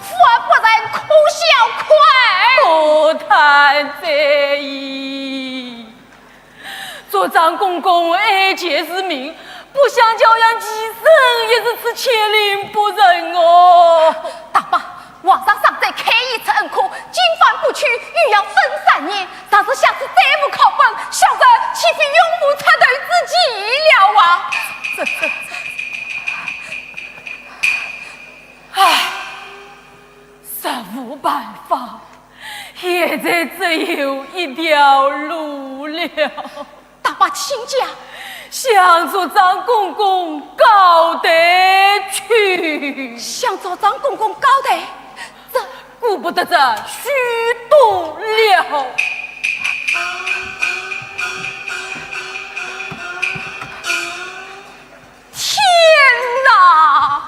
夫不仁，可笑快。何谈在意？族长公公爱妾如命，不想教养其身，也是此千令不仁哦。大伯，皇上赏赐开恩恩赐，今番不去，又要等三年，若是下次再不考本，小侄岂非永无出头之地了啊？这这这，唉，实无办法，现在只有一条路了。 大伯请讲。向族长公公交代去。向族长公公交代？这……顾不得这许多了。天哪！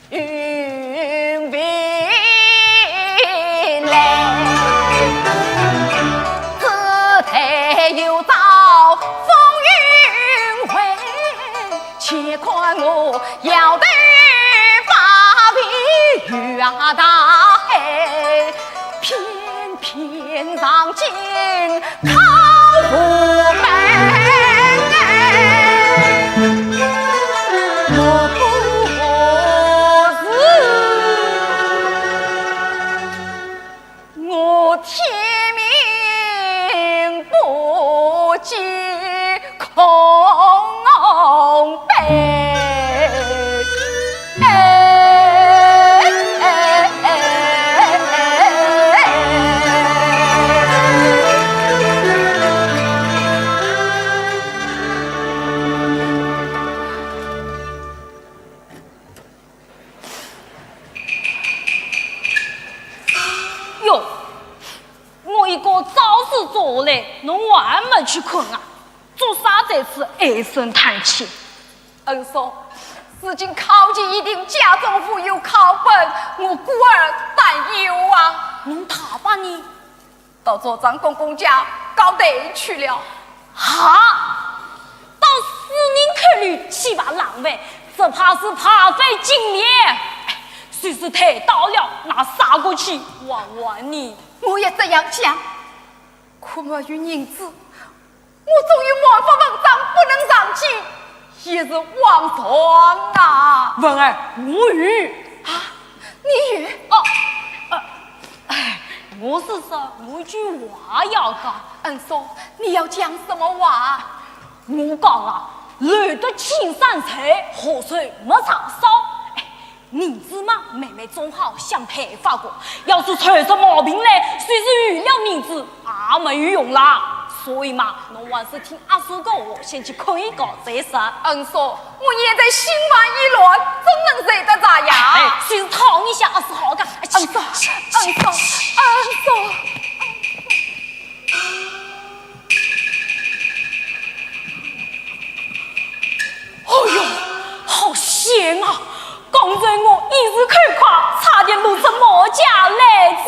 云飞来，只待有朝风云回，且看我摇头摆尾与大海，偏偏上京 靠父辈，我不是，我天命不及空悲。哟，我一个早晨做来，侬还没去困啊？做啥在此唉声叹气？ 恩叔，如今考期已定，家中无有考本，我故而担忧啊。侬大伯呢？到族长公公家交代去了。哈！到死人口里去吧，浪费，只怕是白费金钱。哎，就是退到了，拿啥个去还还呢？我也这样想，可没有银子， 我纵有满腹文章不能上京，也是枉然啊。文儿，我有。啊，你有？哦，呃，哎，我是说，我有句话要讲。恩叔，你要讲什么话？我讲啊，留得青山在，何须没柴烧？哎， 银子嘛，慢慢总好想办法个。要是出着毛病来，就是有了银子也没有用啦。所以嘛，侬还是听阿叔个话，先去困一觉再说。恩叔，我现在心烦意乱，怎能睡得着呀？哎，就是躺一下，阿叔好个。恩叔，恩叔，恩叔。 哎哟，好险啊！刚才我一时口快，差点露出马脚来哉。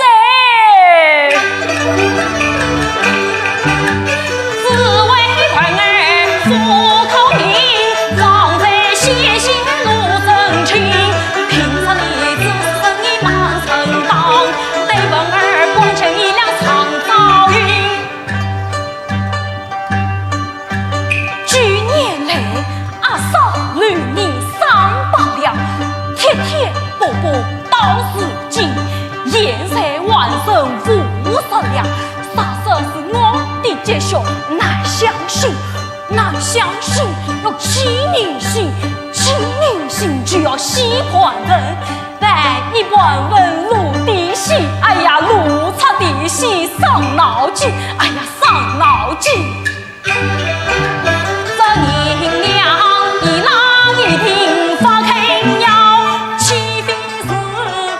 旧年来，阿嫂留银三百两，贴贴补补到如今，现在还剩五十两，啥说是我的积蓄，难相信，难相信，要寄人罡，寄人罡就要洗盘城。 办一盘文绉的喜，哎呀，绉出的喜伤脑筋，哎呀，伤脑筋。这银两一郎一定发开了，岂非是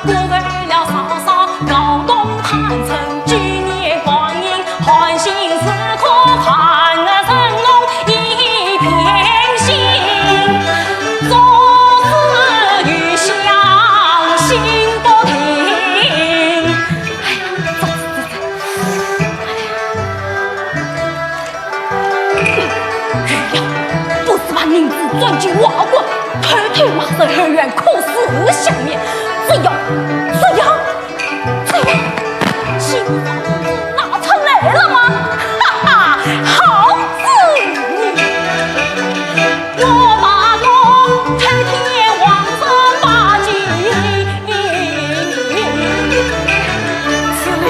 辜负了嫂嫂熬冬盼春，几年光阴，寒心似苦，寒日生龙一片心。就骂十二院，可是下面，只要，只要，只要，新房子拿出来了吗？哈哈，好主意！我把我偷听黄山八景。此理，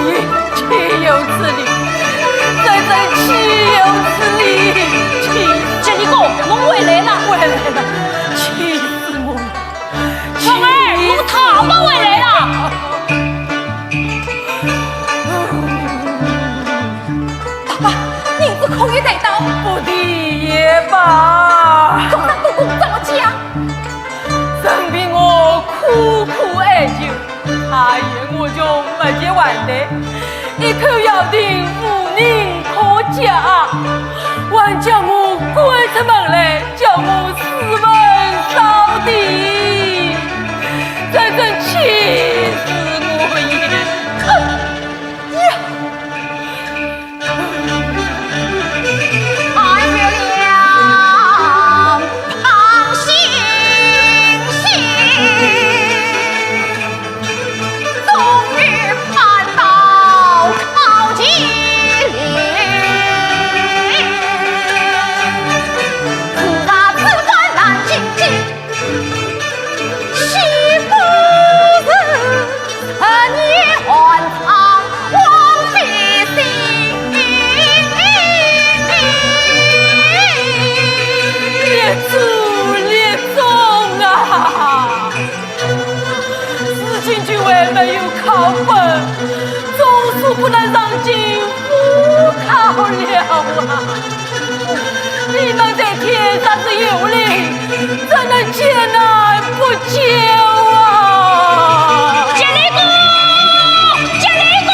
岂有此理！真正岂有此理！气死！杰里哥，侬回来了。回来了，气死我了！凤儿，侬大伯回来了。大伯，银子可以带到？不提也罢。公子，公子怎么讲？任凭我苦苦哀求，他嫌我穷没钱还的，一口咬定无人可嫁，还将我赶出门来，叫我自刎扫地，真正气死我也！哎呀！ 列祖列宗啊！如今君还没有考本，总算不能上京赴考了啊！ 你们在天上是有灵，怎能见难不救啊？杰里哥，杰里哥，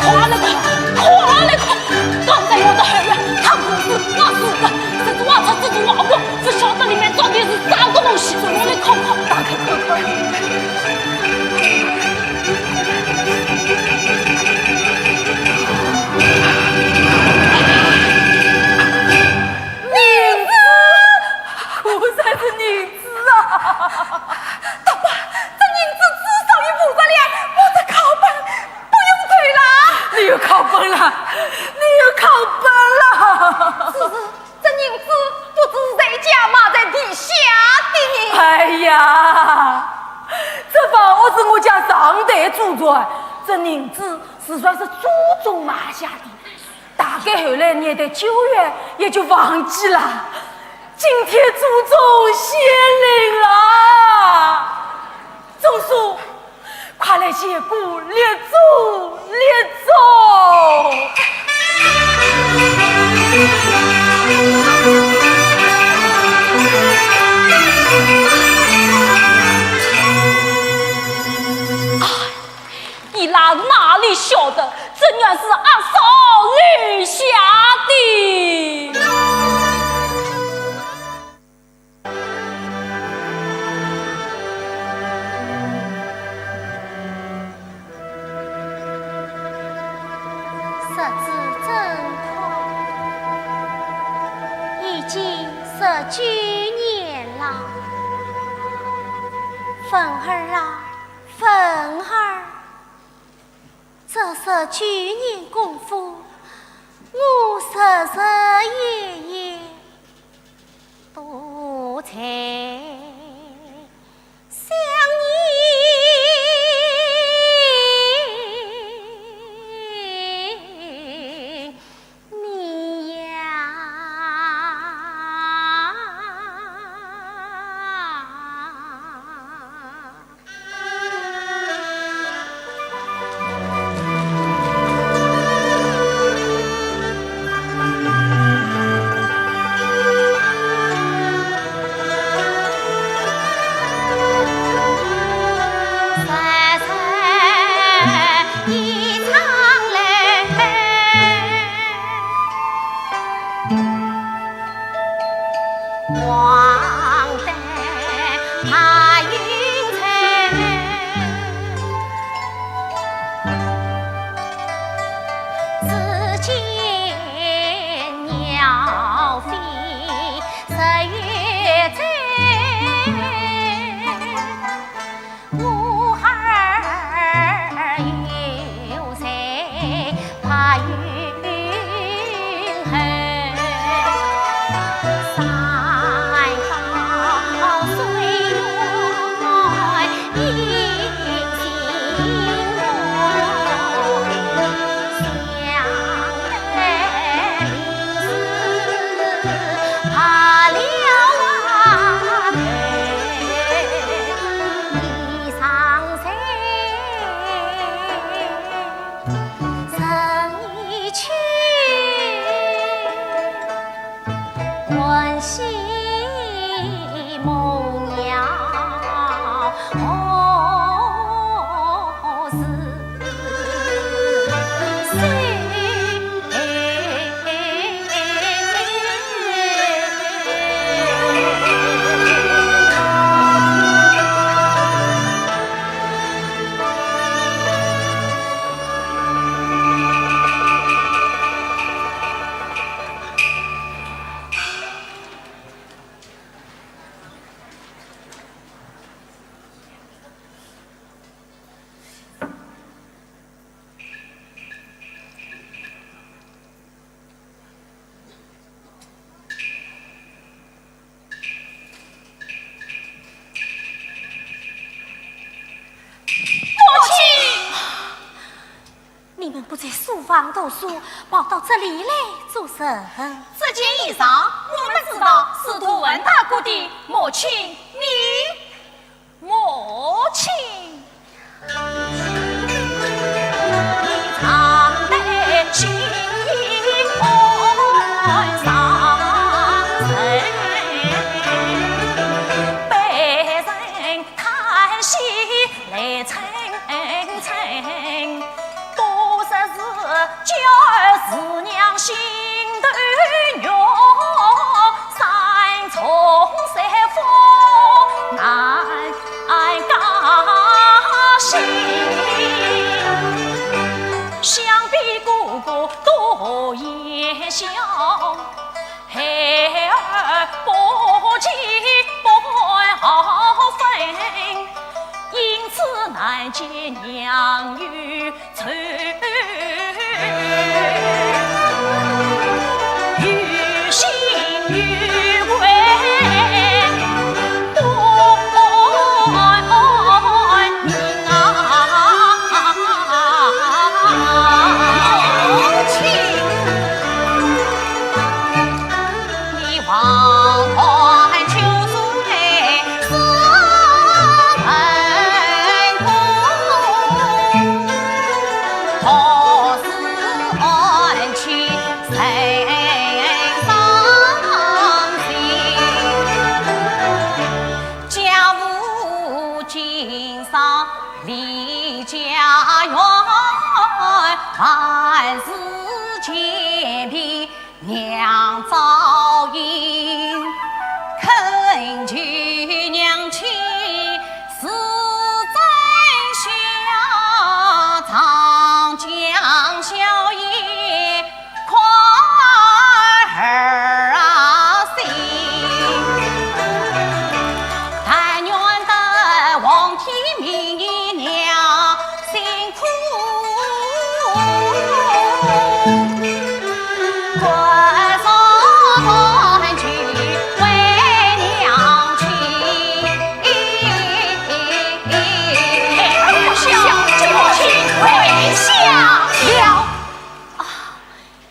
快来看，快来看！刚才我的后院，他不是那是的，甚至挖出这种挖过，不晓得里面到底是啥个东西。快来看看，打开看看。 银子，果然是银子啊！大伯，这银子至少有五十两，我的考本不用走了。你有考本了，你有考本了。只是这银子不知谁家埋在地下的呢。哎呀，这房屋是我家上代祖传，这银子是算是祖宗埋下的。 大概后来念在久远，也就忘记了。今天祖宗显灵了，宗叔，快来谢过列祖列宗。哎， 伊拉哪里晓得，这原是阿嫂留下的。日子真快，已经十九年了。凤儿啊，凤儿。 这十九年功夫，我日日夜夜都在想念你呀。你们不在书房读书，跑到这里来做甚？这件衣裳，我们知道是杜文大哥的。母亲，你，母亲。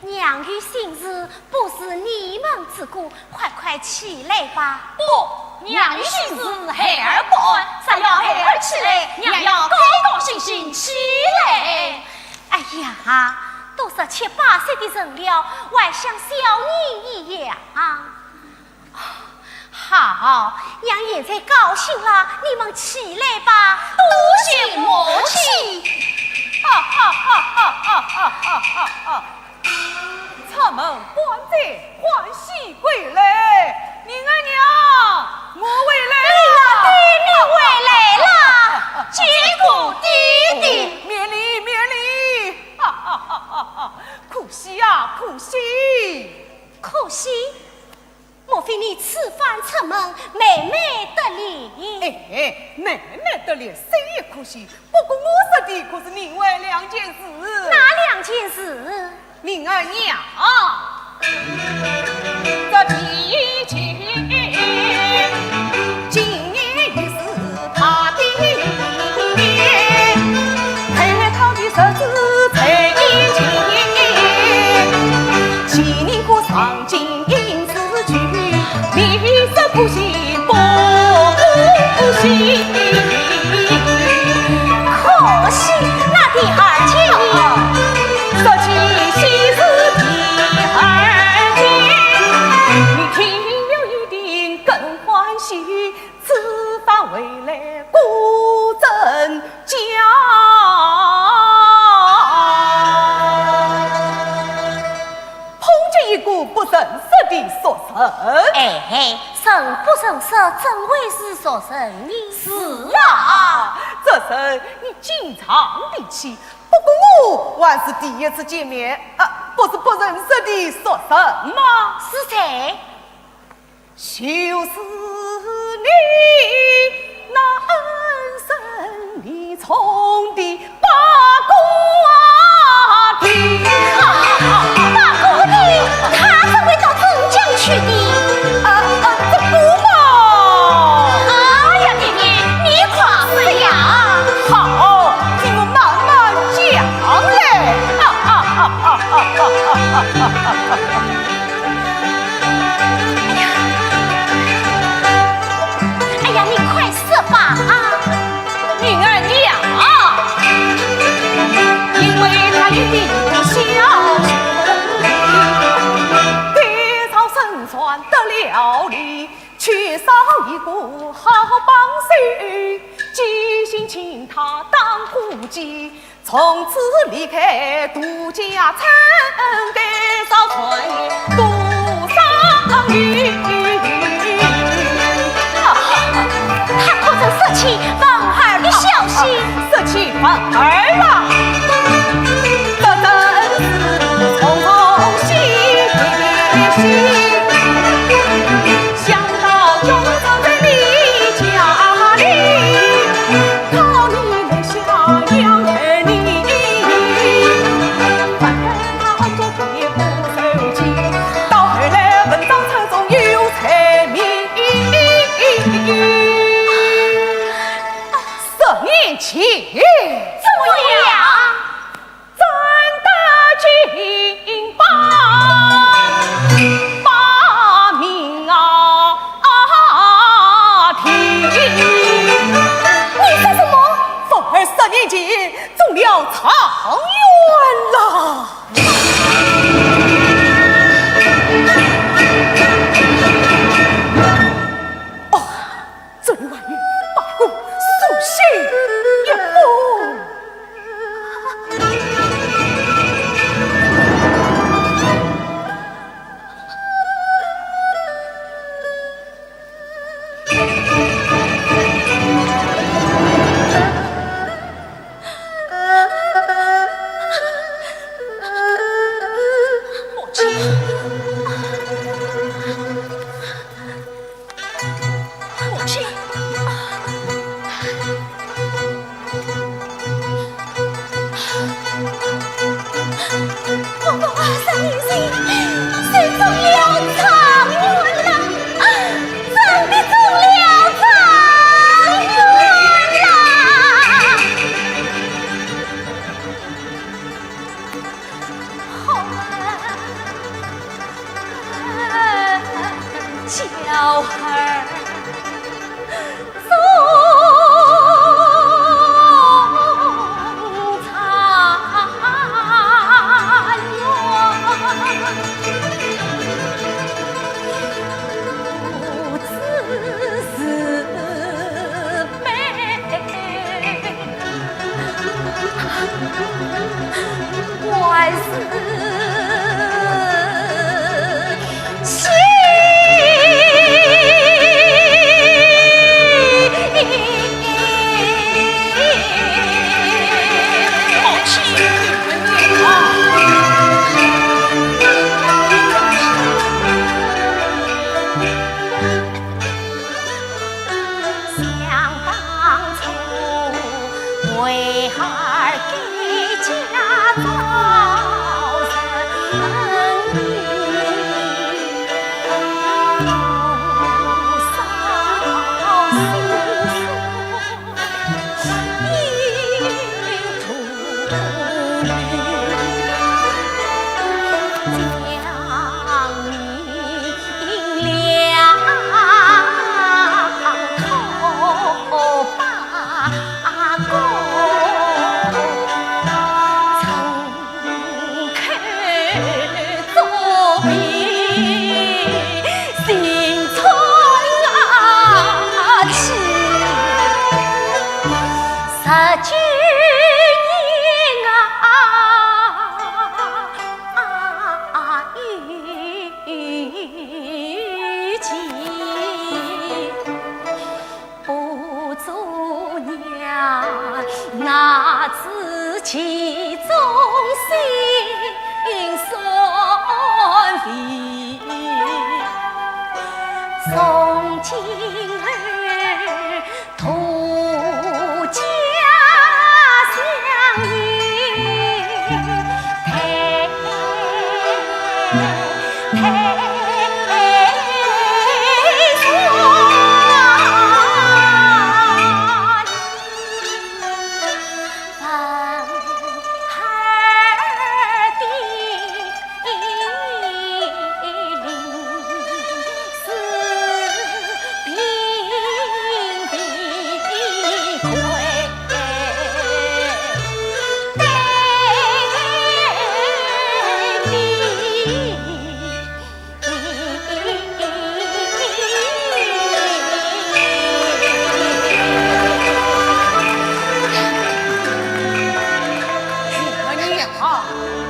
娘有心事，不是你们之过，快快起来吧。不，娘有心事，孩儿不安，只要孩儿起来，娘要高高兴兴起来。哎呀，都是七八岁的人了，还像小人一样。 好，娘现在高兴了，你们起来吧。多谢母亲。哈哈哈哈哈哈哈哈哈！出门半载，欢喜归来。灵儿娘，我回来了。灵儿爹，你回来了。见过爹爹。免礼，免礼。哈哈哈哈哈！可喜啊，可喜。可喜？ 莫非你此番出门，妹妹得怜？哎，妹妹得怜，虽也可喜，不过我说的可是另外两件事。哪两件事？灵儿娘，这毕竟今年已是她的年，配套的日子在眼前，今年过上京 应是去，你说可喜不可喜？可喜，那第二件呢？说起喜事第二件，你听了一定哎，人不认识，怎会是熟人呢？是啊，这人你经常提起，不过我还是第一次见面，啊，不是不认识的熟人吗？是谁？就是你那恩人。 你从的八卦亭。八卦亭，他怎会到镇江去的？啊，啊，这个嘛。哎呀，爹爹，你快说呀！好，听我慢慢讲嘞。啊，啊，啊。 哎呀，哎呀，你快说吧啊！女儿呀，因为他有一个小兄弟，得着身传得了力，缺少一个好帮手，即兴请他当伙计。 从此离开杜家村，该少赚多少银。他可曾说起文儿的消息？说起文儿啊，这真是匆匆喜喜。想到今朝在你家里， 讨你来孝养儿女，反看他暗中也不受气，到后来文章冊中有才名。十年前，怎么样？ 斩得金榜，报名啊，啊，停。你说什么？凤儿十年前中了状元啦！哦， 这里还有八个书信一封。母亲。 母亲，我们二十年前是中了状元了，真的中了状元了。 好啊，小孩儿中状元，不知是 想当初，为儿改嫁做人女，多少心酸。自己忠心守礼，从今后 渡家乡也。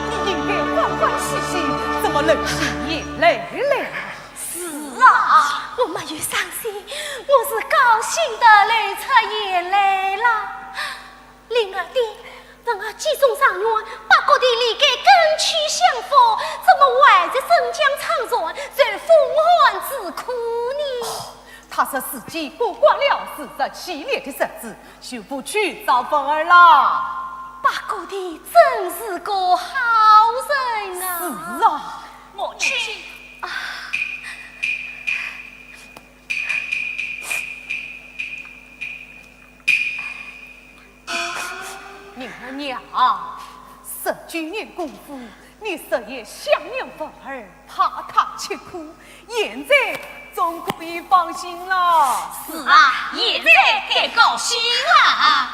你应该欢欢喜喜，怎么忍心眼泪嘞？是啊，我没有伤心，我是高兴得流出眼泪了。灵儿爹，文儿既送状元，八哥弟离开跟去享福，怎么还在镇江唱船，受风寒之苦呢？哦，他说自己过惯了四十七年的日子，就不去找文儿了。八哥弟真是个好人啊！是啊，母亲。啊。 灵儿娘，十九年功夫，你日夜想念文儿，怕他吃苦，现在总可以放心了。是啊，现在该高兴了。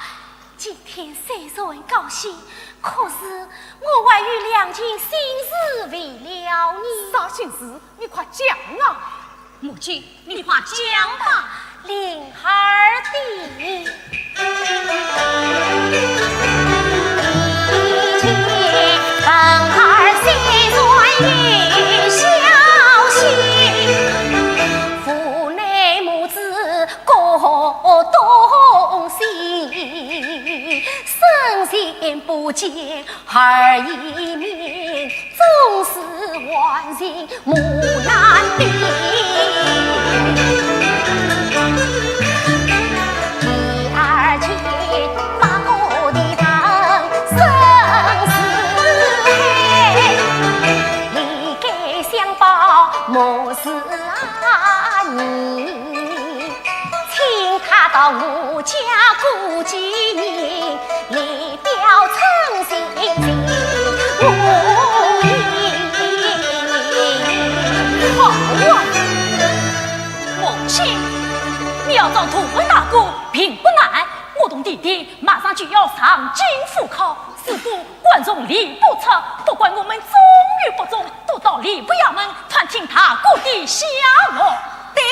今天虽然高兴，可是我还有两件心事未了呢。啥心事？你快讲啊！ 母亲，你快讲吧。灵儿爹，你见文儿虽然有孝心，父乃母子各同心，生前不见 儿一面，总是还情母难平。第二件，八哥弟生死海，你该相报母子啊你。 请他到我家过几年，你表诚心情。好啊，母亲，你要找杜文大哥并不难，我同弟弟马上就要上京赴考，如果 冠中离不出，不管我们忠与不忠，都到礼部衙门探听大哥的下落。对，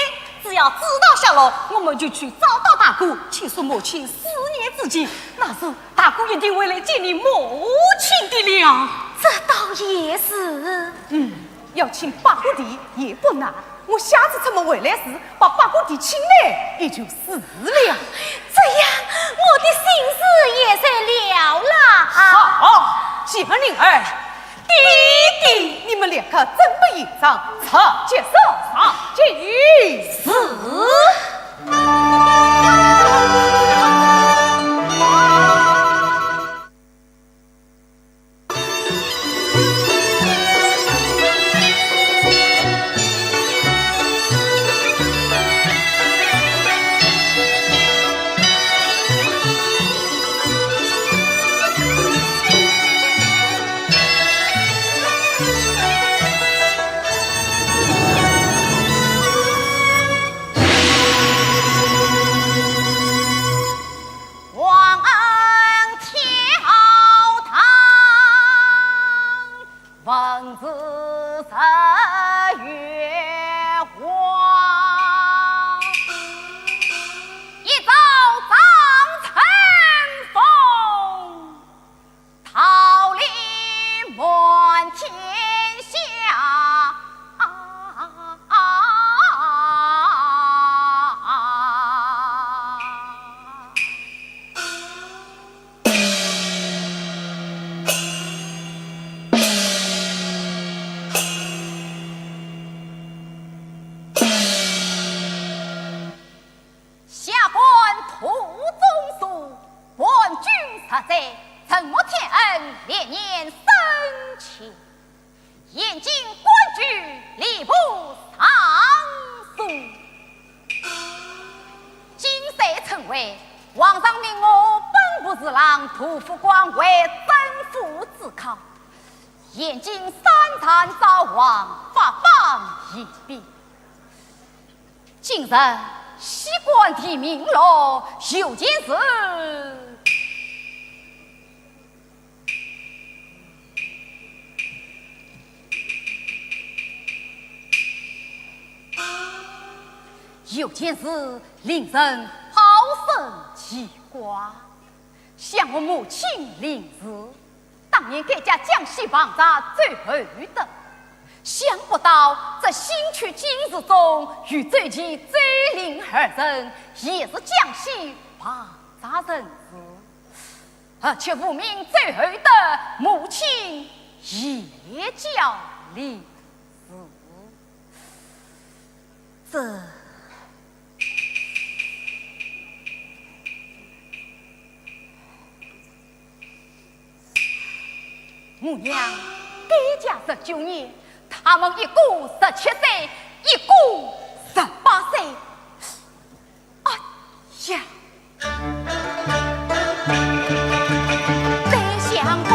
只要知道下落，我们就去找到大哥，请示母亲思念之情，那时大哥一定会来见你母亲的了。这倒也是。嗯，要请八哥弟也不难，我下次出门回来时，把八哥弟请来也就是了。这样，我的心事也是了啦。好，姐儿、灵儿，弟弟，你们两个真不嫌长，直接上上去。是。发簪承蒙天恩，连年升迁，现今官居吏部尚书。今岁称谓，皇上命我兵部侍郎杜副官为正副司考，现今三朝早皇，发榜应兵。 今日西关地名落，有件事。有件事令人好生奇怪，想我母亲临死， 当年改嫁江西房扎周厚德，想不到这新娶金世忠与周琦周令二人也是江西房扎人氏，而且无名周厚德母亲也叫李氏。这 我娘改嫁十九年，他们一个十七岁，一个十八岁。哎呀！再想个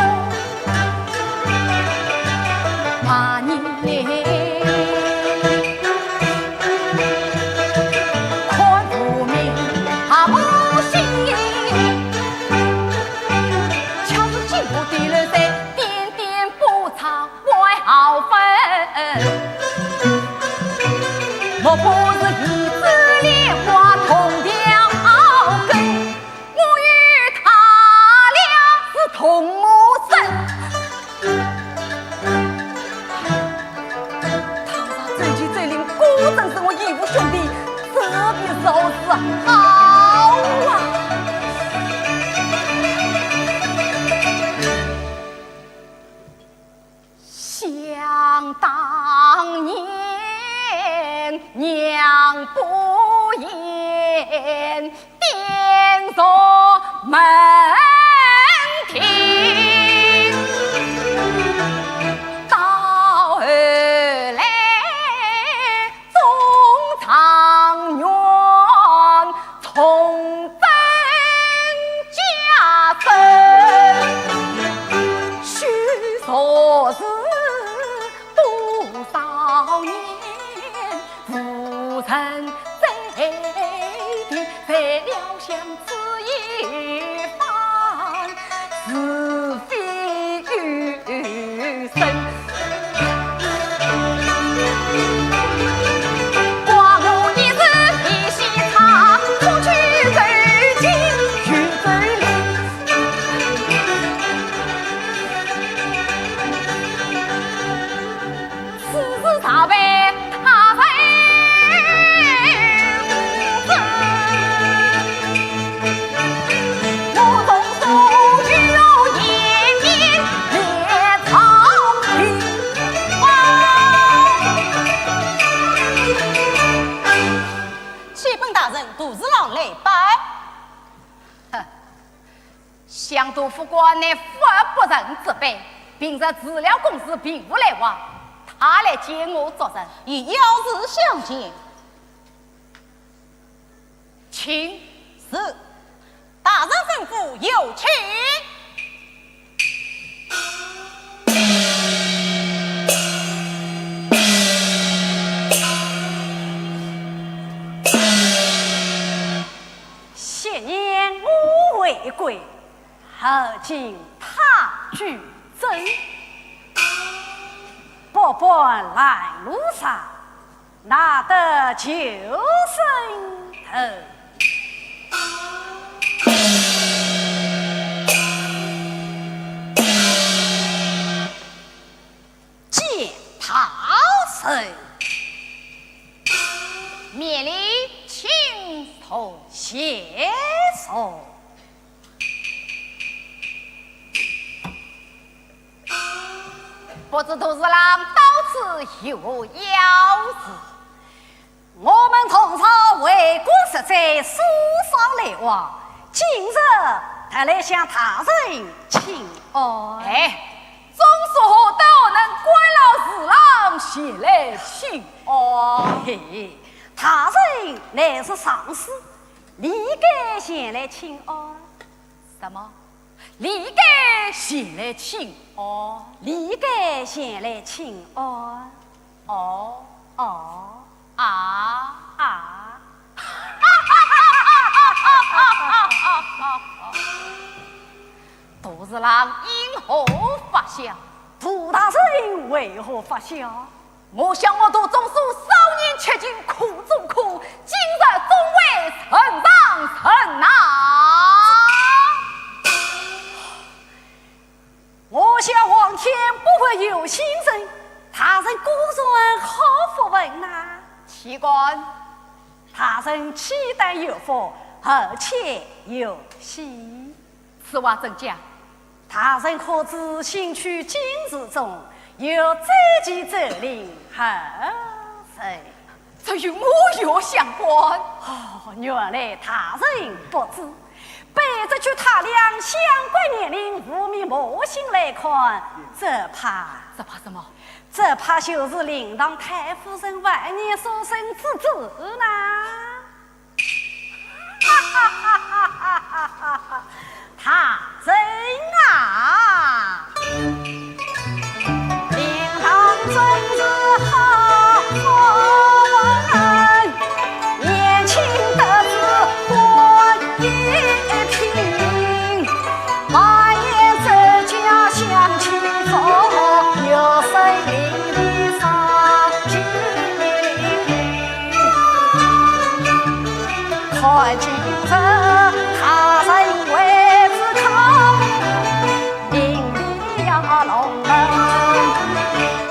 八年，看无名，还无心。 恰似金铺地楼山，点点波长外好分。莫不是一枝莲花同条根，我与他俩是同母生。 他们周琦周令果真是我义父兄弟，这便如何是好啊！想当年，娘不言， 点着门庭，到后来中状元，重登家门，须说是多少年， 无人再提，谁料想此一番，是非有深。寡我一人一息差，出去受尽与罪凌。 此事查办他人无知，我从所有颜面列朝廷。启禀大人，杜侍郎来拜。哼， 想杜副官乃富而不仁之辈，平日治疗公事并无来往，他来见我作甚？有要事相见。请。是，大人吩咐，有请。 昔年我回归，而今他居正。百般拦路上，哪得救生头？见大人。免礼，请坐。谢坐。不知杜侍郎到此有何要事？我们同朝为官实在疏少来往，今日特来向大人请安。哎，总是何等能官老如狼前来请安？嘿嘿，大人乃是上司，理该前来请安。什么？理该前来请安？理该前来请安。哦，哦，啊，啊。杜十郎因何发笑？杜大人为何发笑？我想我杜仲舒少年吃尽苦中苦，今日终会人上人呐。 我想皇天不负有心人，大人果然好福分呐。岂敢？大人岂但有福，而且有喜。此话怎讲？大人可知新取经寺中有周集咒令何人？ 这与我有相关？哦，原来大人不知。被这句大梁相关年龄无名魔心来看，只怕，只怕什么？只怕就是令堂太夫人晚年所生之子呐。哈哈哈哈哈哈！ 大人啊，令堂真是好福分，年轻得子官一品，满眼周家香气中，有谁领你上京？ 看今日大人为子康，名利呀龙门，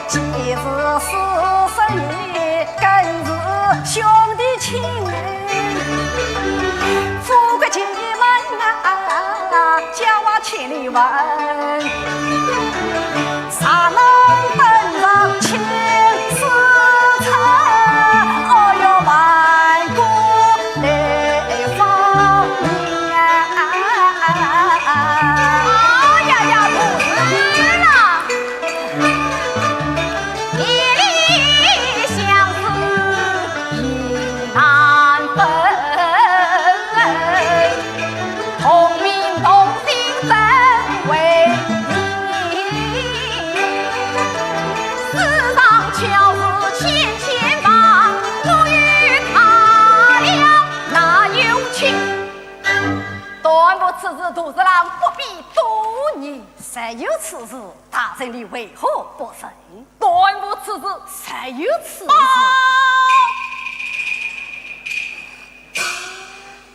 既是师生义，更是兄弟情。富贵进门啊， 家话千里问，茶农登上青丝衫，哦哟，万古流芳名啊！哎呀呀，不是啦！ 一里相思意难分，同名同姓怎为名？世上巧事千千万，我与他俩哪有情？断无此事，杜十郎不必多言。 实有此事，大人你为何不承？断无此事。实有此事。报！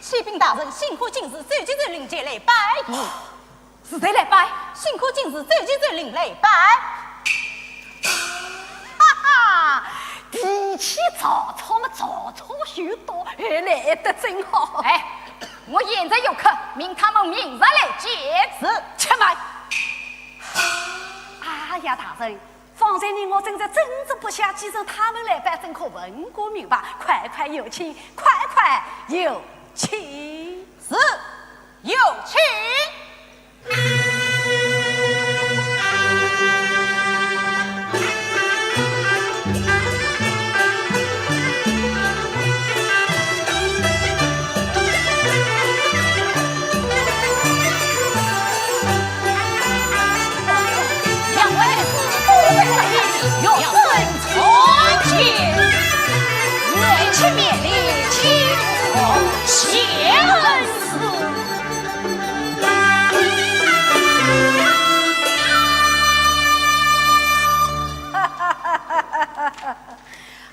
启禀大人，新科进士周集咒令前来拜。是谁来拜？新科进士周集咒令来拜。哈哈，提起曹操嘛，曹操就到，哎，来得正好。哎，我现在有客，命他们明日来见。是。且慢。 哎呀，大人，方才你我正在争执不下，既然他们来拜，怎可问个明白？快快有请，快快有请。是，有请。 两位师父，有尊重见，面前面礼，请坐，谢恩师。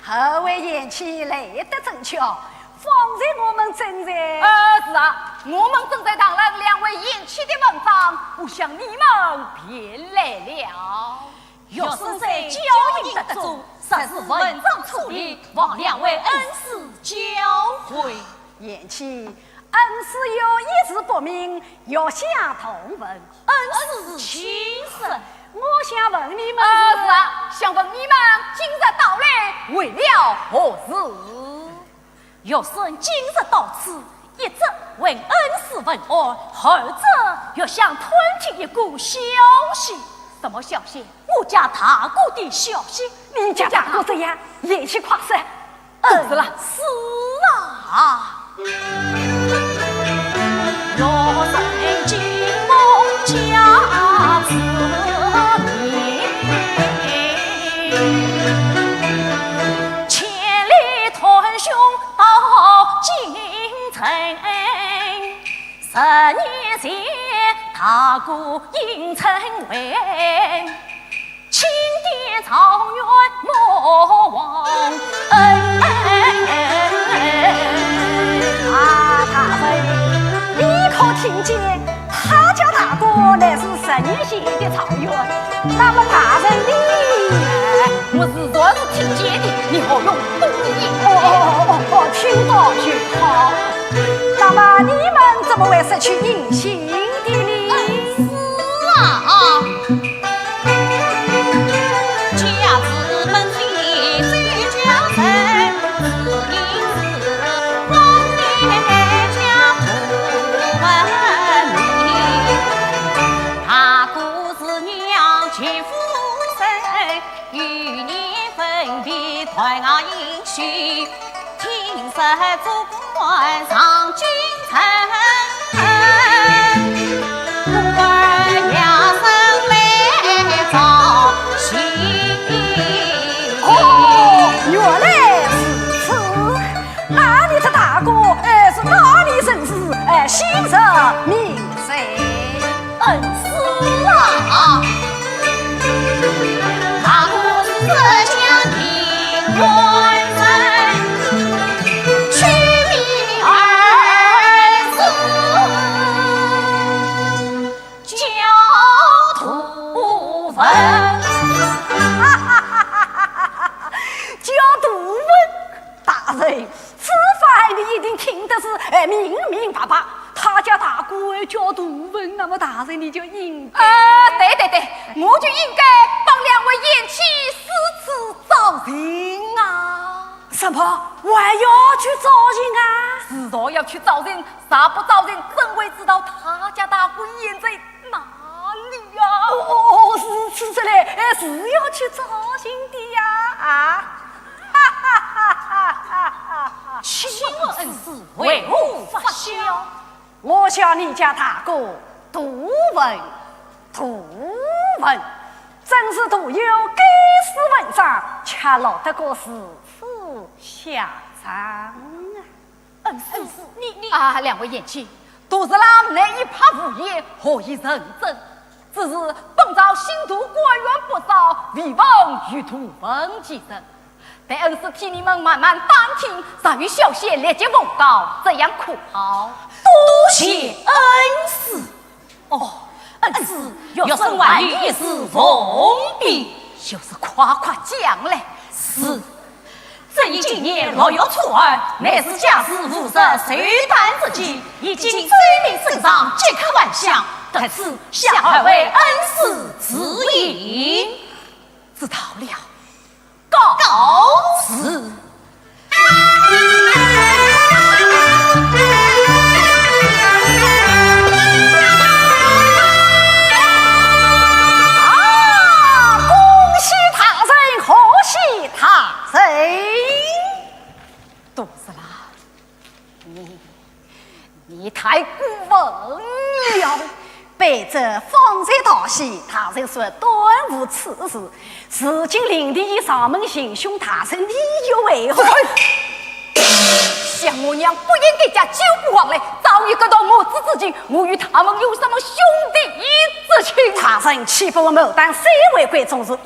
二位贤妻来得正巧，方才我们正在……呃，是啊，我们正在谈论两位贤妻的文章，不想你们便来了。学生虽教育得中，实是文章粗鄙，望两位恩师教诲。贤妻，恩师有一字不明， 欲向同问，恩师请说。我想问你们……呃，是啊，想问你们今日到来为了何事？学生今日到此，一则问恩师问安，二则要想探听一个消息。什么消息？我家大哥的消息。你家大哥怎样？言去快说。嗯，是了。是啊。 啊，大人，你可听见？他家大哥乃是十年前的状元，那么大人你……哎，我自然是听见的，你何用多言？哦，哦，哦，哦，听到就好。那么你们怎么会失去音信的呢？嗯，是啊。 哦，原来如此。那你的大哥，哎，是哪里人士？哎，姓甚名谁？嗯，是啊。 叫杜文，大人，此番你一定听得是，哎，明明白白。他家大哥叫杜文，那么大人你就应该……啊，对对对，我就应该帮两位贤妻私自招认啊。什么？还要去招认啊？自然要去招认，若不招认，怎会知道他家大哥现在 哪里呀？哦，哦，哦，是，是这嘞，哎，是要去招认的呀，啊！哈哈哈哈哈哈！请问恩师为何发笑？我想你家大哥杜文，杜文，真是徒有盖世文章，却落得个如此下场啊！ 恩师，你，你……啊，两位贤妻，杜十郎乃一派胡言，何以成真？只是本朝新读官员不少，未闻有杜文其人。待恩师替你们慢慢打听，若有消息立即奉告，这样可好？多谢恩师。 哦，恩师要身还于一时，奉禀。就是快快讲来。是，只因今年六月初二，乃是甲戌五十寿诞之期，已经奏明圣上，即刻还乡，特此向二位恩师致意。知道了。 告辞。啊，恭喜大人，贺喜大人！杜十郎，你 你太过分了！卑职方才道喜，大人说端无此事，如今令弟上门行凶，大人你又为何……像我娘不应该嫁九姑王来，早已割断母子之情，我与他们有什么兄弟之情？大人岂不是牡丹虽为贵，终是无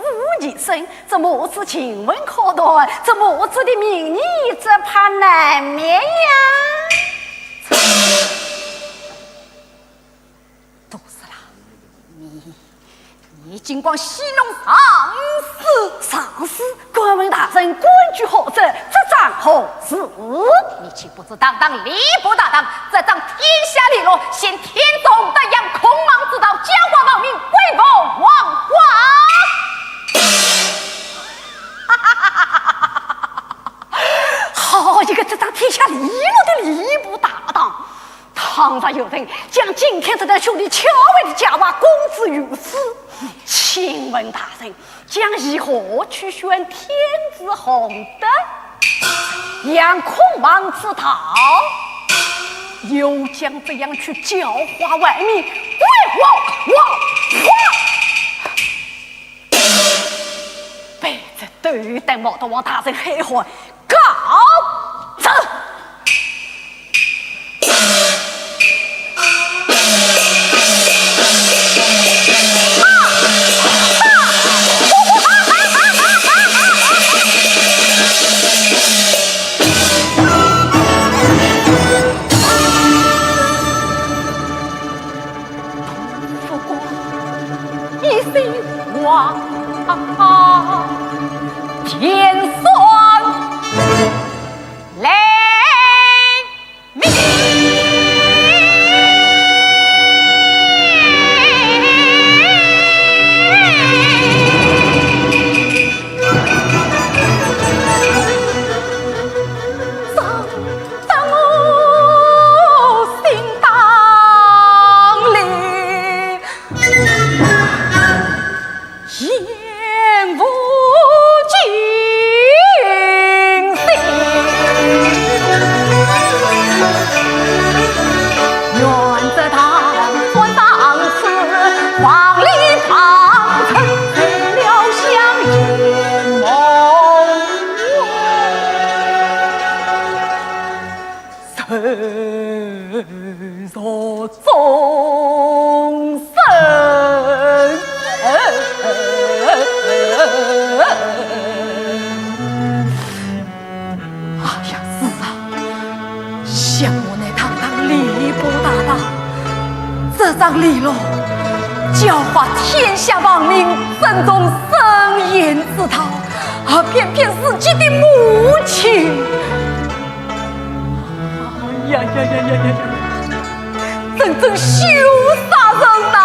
义生？ 这母子情分可断，这母子的名义只怕难灭呀。杜十郎，你，你竟敢戏弄上司！上司？敢问大人官居何职，执掌何职？你岂不知堂堂吏部大堂，执掌天下利禄，先天纵德，扬孔孟之道，教化万民，恢复王法。 好一个执掌天下利禄的吏部大堂，人将今天这对兄弟巧妙地嫁话公之于私，请问大人，将以何去选天子洪德，杨孔孟之道，又将怎样去教化万民？为我，我，我！被这斗胆冒的王大人害坏，告辞！不过一心望天山来明。哎呀，是啊，想我乃堂堂礼部大大，这张利落，教化天下万民尊重圣贤之道，而偏偏是自己的母亲。 哎呀呀呀呀呀呀！真正羞煞人呐！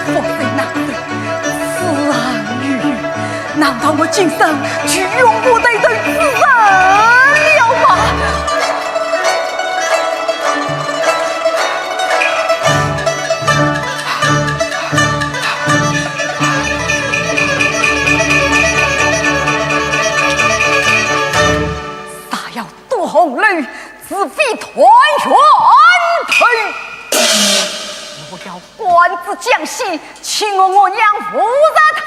佛生难生，此恨与欲，难道我今生就永不得人之身了吗？ 若要夺红楼，自废团圆头。我要 官至江西，请我我娘赴日大寿。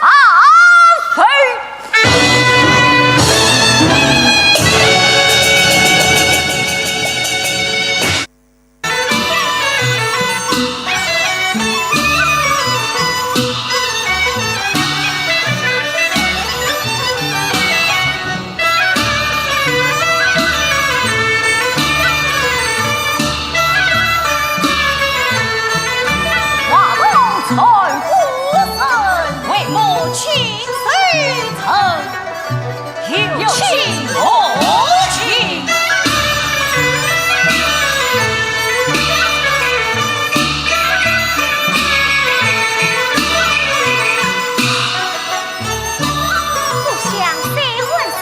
故乡水寒松，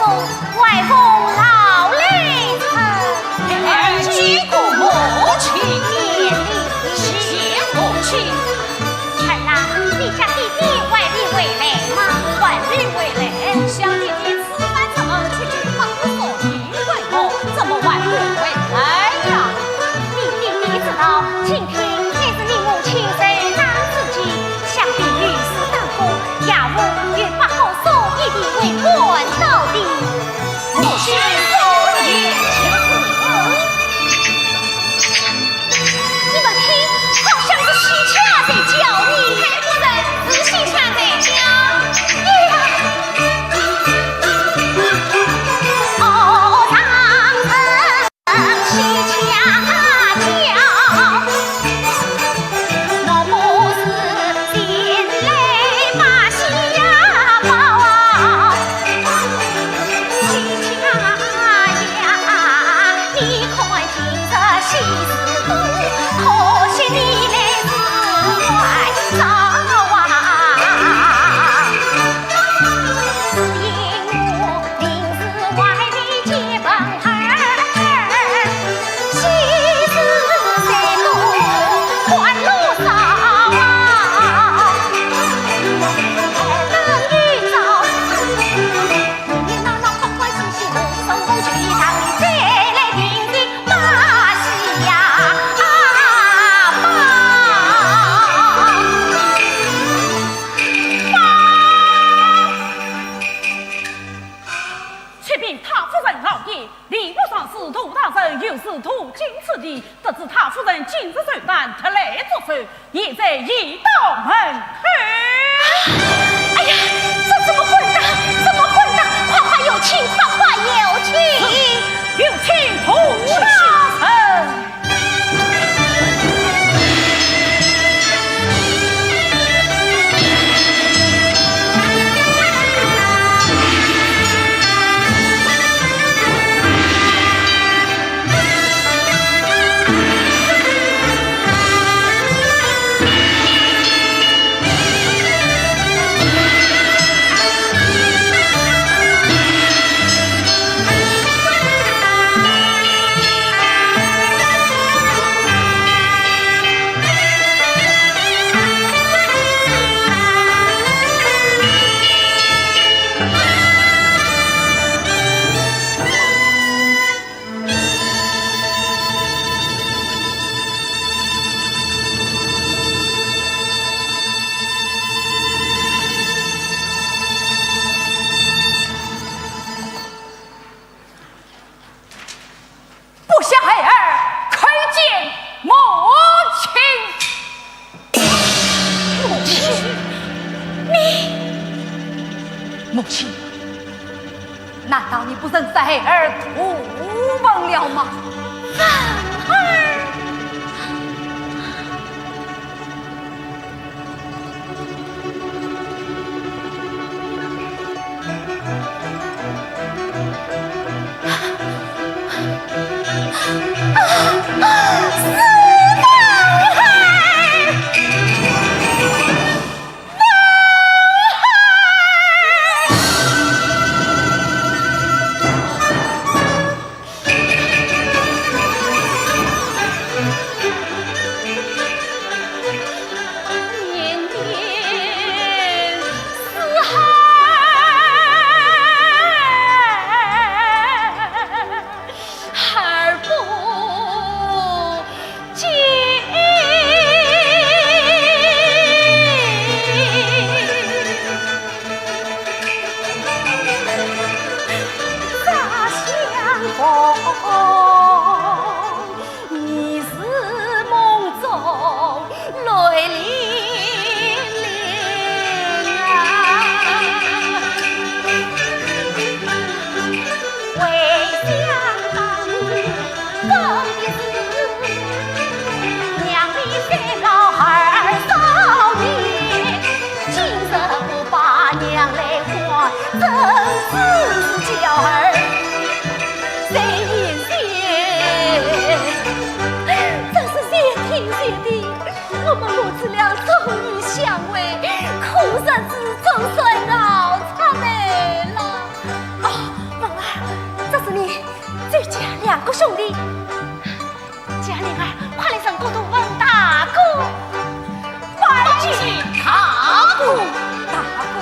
还逢老来春。儿见过母亲。谢谢母亲。儿啊，你家爹爹还未回来吗？还未回来。想爹爹此番出门出去，不是说已回来，怎么还未回来呀？你爹爹知道，今天乃是你母亲受难之期， 想必有事当功，夜里有八号送一定会赶到的。母亲所言极是。你们听，好像是喜鹊啊！左手，现在已到门口。哎呀，这怎么混搭？怎么混搭？快快有请，快快有请！有请童大人。不孝孩儿叩见母亲。母亲，你……母亲，难道你不认孩儿图文了吗？文儿。真是谢天谢地，我们母子俩终于相会，苦日子总算熬出来了。哦，文儿，这是你周家两个兄弟。 嘉玲儿，快来认过大哥。拜见大哥，大哥。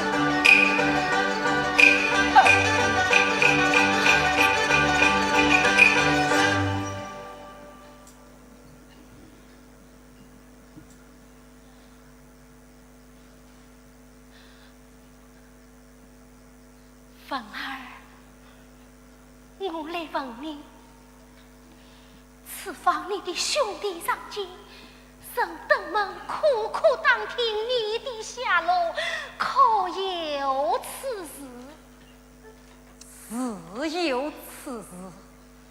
文儿，我来问你，此番你的兄弟上京， 人登门苦苦打听你的下落，可有此事？自有此事。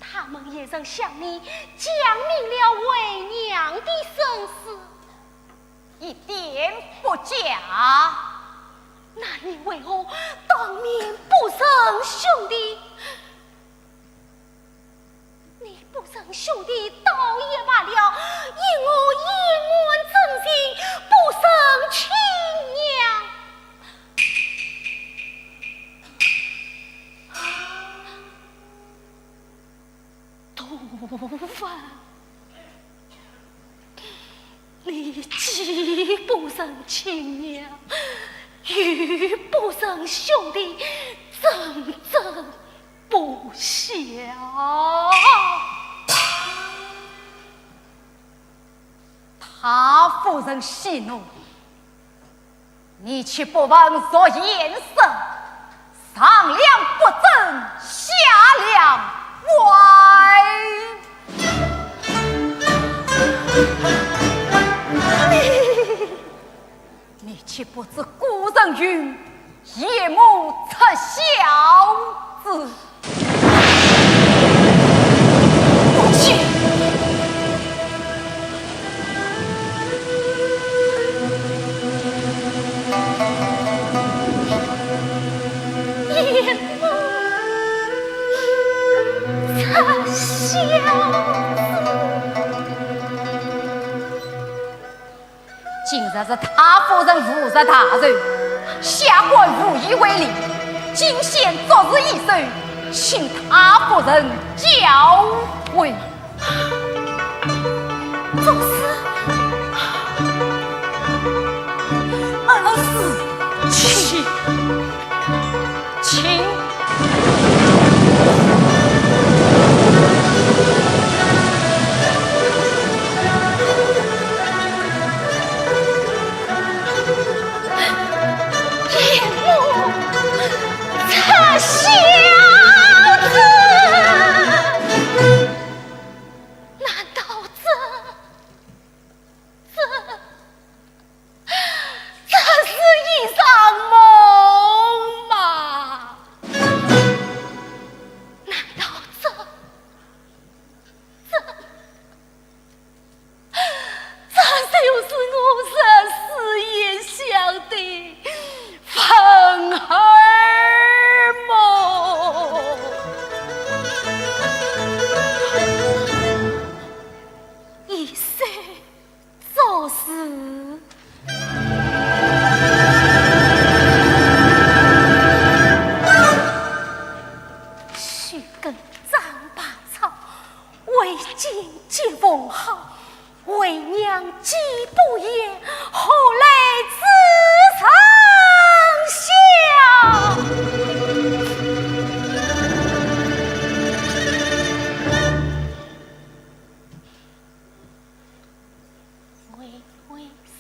他们也曾向你讲明了为娘的身世。一点不假。那你为何当面不认兄弟？ 你不认兄弟倒也罢了，因何一门真情不认亲娘？杜文，你既不认亲娘，又不认兄弟，真正 不孝。他夫人息怒，你岂不闻俗谚说，上梁不正，下梁歪？岂不知古人云：夜幕出孝子。不去。夜幕出孝子。 今日是太夫人误入大牢，下官无以为力，金线镯子已收，请太夫人教诲。镯子，恩师，请。 请。夜幕出孝子，难道这，这 这是一场梦吗？难道这，这，这就是我日思夜想的粉儿梦？一生 做事。须耕张百草，为金结凤毫，为娘织布鞋，何来之成孝？ 微微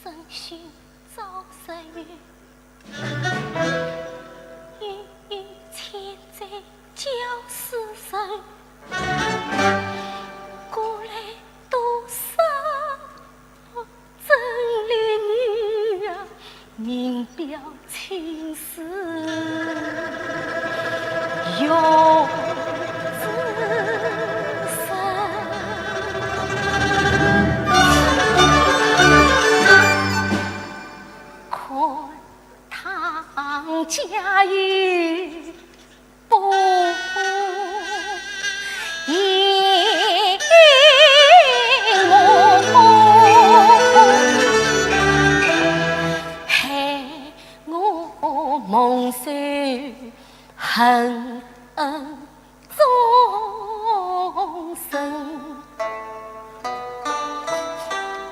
身心照日月，悠悠千载教书人。古来多少真烈女啊， 名表青史，永志神。看唐嘉佑 不应我，害我蒙羞恨终生。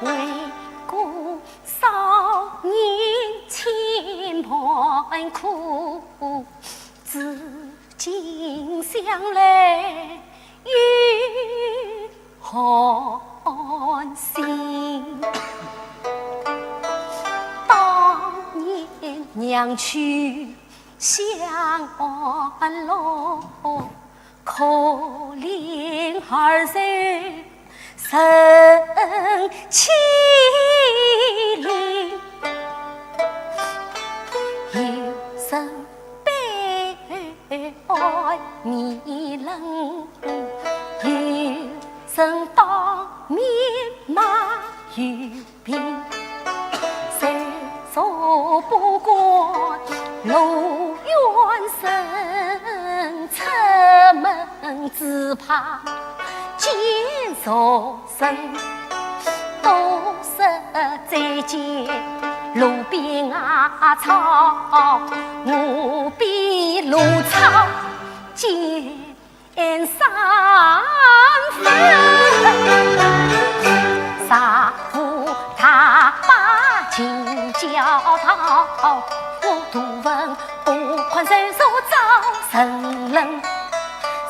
为国少年千般苦， 自今想来有寒心。当年娘去乡安乐，可怜儿时 受欺凌，一生悲哀迷人，一生当面骂有凭，谁说不过路远人，出门只怕见着 人，都说再见路边野草，我比路草尖三分。丈夫大伯尽教导，我杜文不堪受辱遭人冷。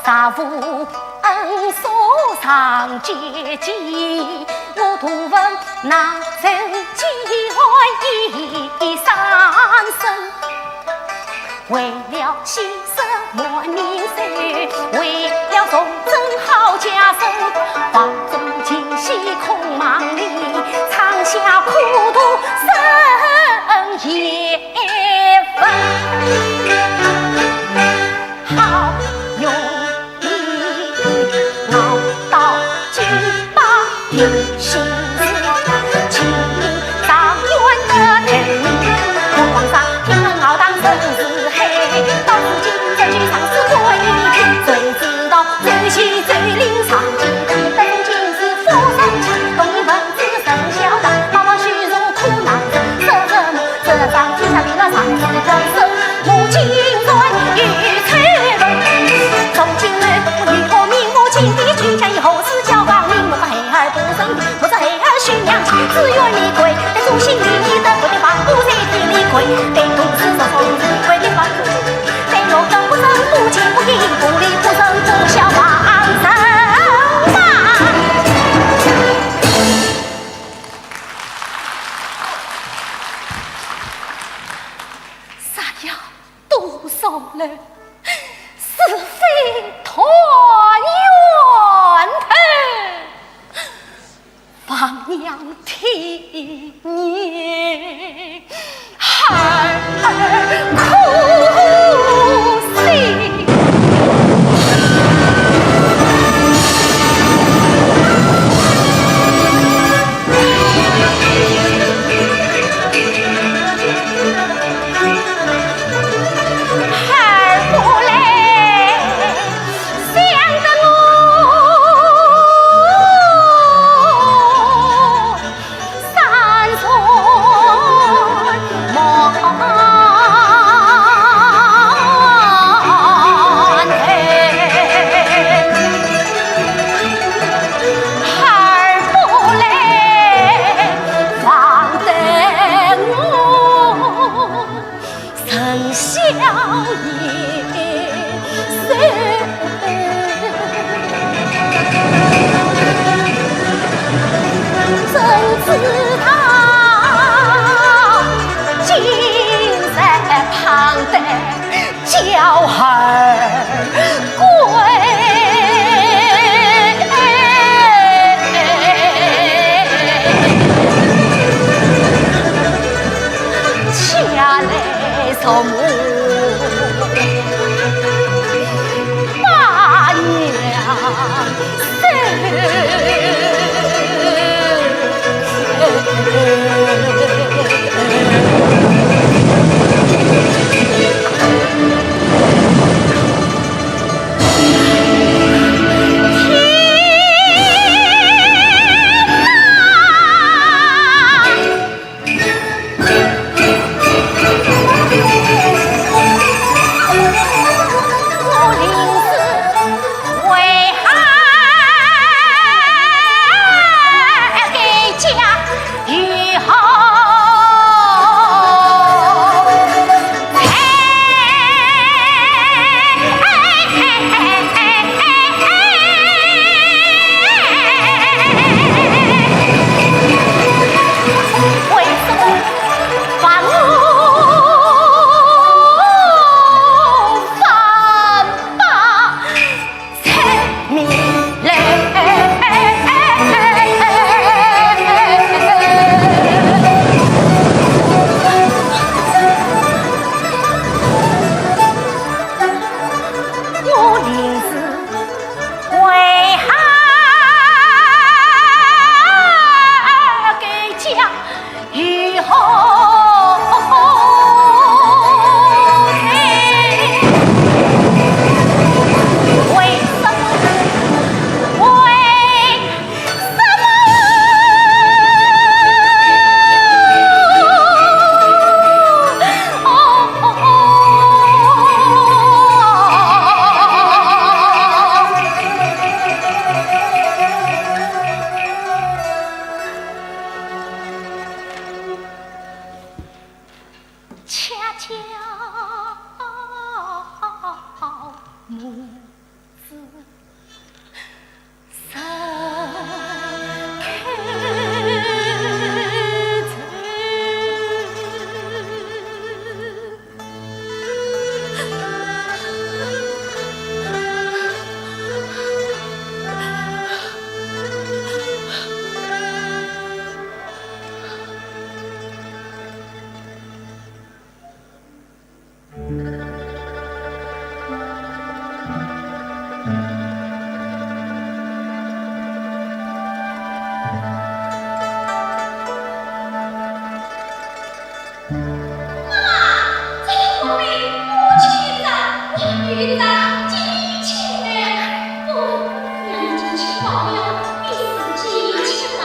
丈夫恩所常接济，我杜文哪曾记恨一三生。为了喜事满面愁，为了重振好家声，房中琴弦空忙里，唱下苦读声。也问好容易熬到金榜题新字，请你状元的头名。我皇上听了熬当真是害，到如今这句常思归一句，谁知道这些罪令上京，得人今日夫人去，动一文字生效的，毛毛虚荣苦恼人，说什么这张天下定了上司官司，母亲传与丑闻。从今后，你可明母亲的举荐，以后是交棒名，我不孩儿不生的，我是孩儿许娘亲，只愿你跪在忠心里，你得不得放过在地里跪，被同事说说你跪的放过，被我跟不上不敬不义，不理不仁，不孝忘恩啊！啥呀？ 多少人是非团圆头，望娘替你孩儿苦心。孩儿不来，想得我三寸毛。 孩儿不来，放得我生笑颜色。怎知道今日盼得 叫孩儿跪下来什么？把娘妈，这个红梅我请了，我有了，今天我已经请好了，你自己去拿。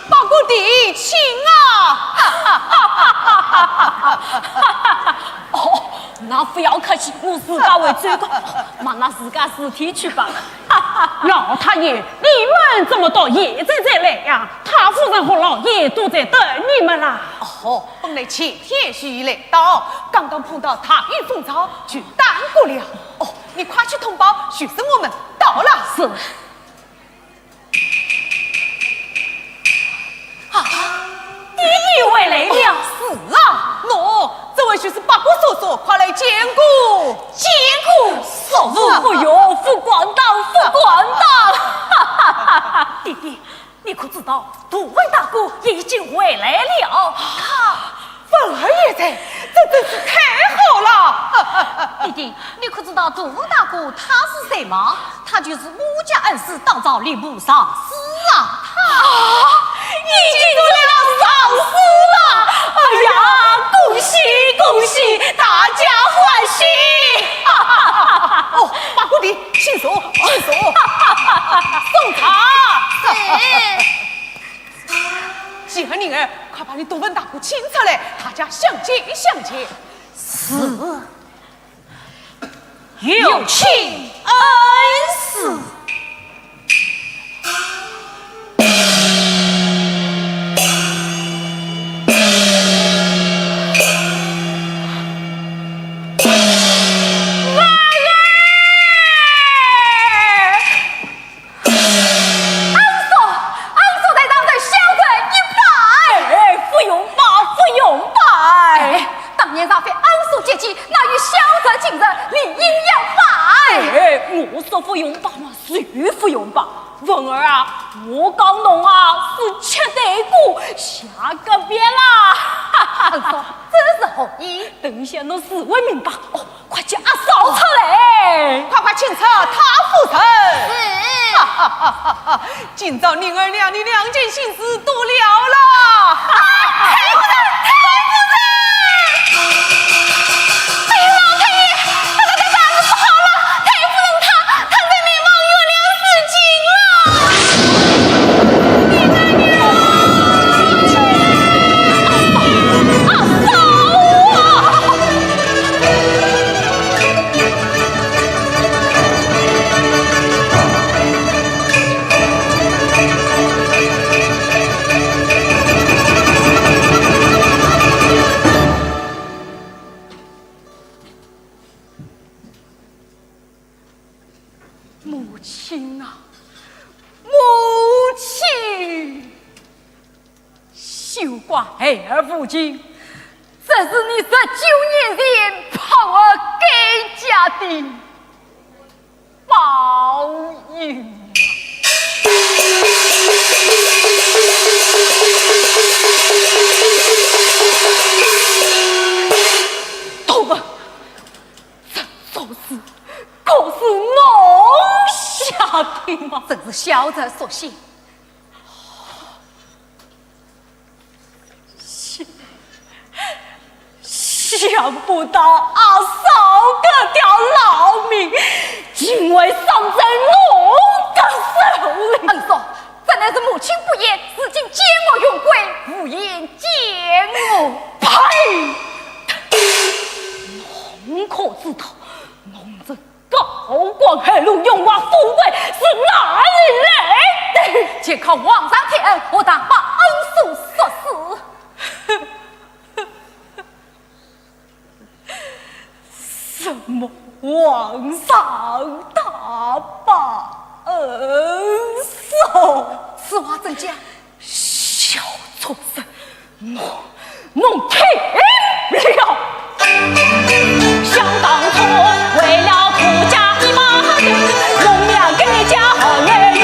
八姑爹，请啊！哦，那不要客气，我自家会照顾，忙那自家事体去吧。老太爷，你们怎么到现在才来呀？太夫人和老爷都在等你们啦。哦，本来前天就已来到，刚刚碰到大雨风潮，就耽搁了。哦，你快去通报，就说我们到了。是。啊，爹爹回来了。是啊，喏，这位就是八姑叔叔，快来见过。见过，叔父。哎呦，父官到，父官到。爹爹， 你可知道杜文大哥已经回来了？啊，文儿也在，这真是太好了！爹爹，你可知道杜文大哥他是谁吗？他就是我家恩师，当朝吏部尚书啊！啊，已经做了尚书了！哎呀，恭喜恭喜，大家欢喜！哦，八姑爹，请坐，请坐。送茶。是。 继儿、宁儿，快把你杜文大哥请出来，大家相见相见。是。有请恩师。恩叔，恩叔在上头，小侄一拜。哎，不用拜，不用拜。哎，当年若非恩叔接济，哪有小侄今日？理应要拜。哎，我说不用拜嘛，谁不用拜？文儿啊，我告侬啊，是吃罪过，下个拜啦。恩叔，这是何意？等一下侬自会明白。哦， 快叫阿嫂出来！快快请出太夫人！是。哈哈哈哈哈！今朝宁儿娘，你两件心事都了了！太夫人，太夫人！哎呦，老太爷，他的大事不好了！太夫人她，她在内房有了事情了！你们娘！阿嫂啊！母亲啊，母亲！休怪孩儿无情，这是你十九年前抛儿改嫁的报应。大人，这种事可是弄下的吗？真是小侄所幸。 想，想不到阿嫂这条老命，竟会丧在我的手里。恩嫂，这乃是母亲不言，如今见我荣归，无言见我。呸！侬可知道，侬这 高官厚禄、荣华富贵是哪里来的？全靠皇上天恩，我大伯恩师所赐。什么皇上大伯恩师？此话怎讲？ 小畜生，侬，侬听了！想当初，为了顾家的麻烦，侬两个家好儿女，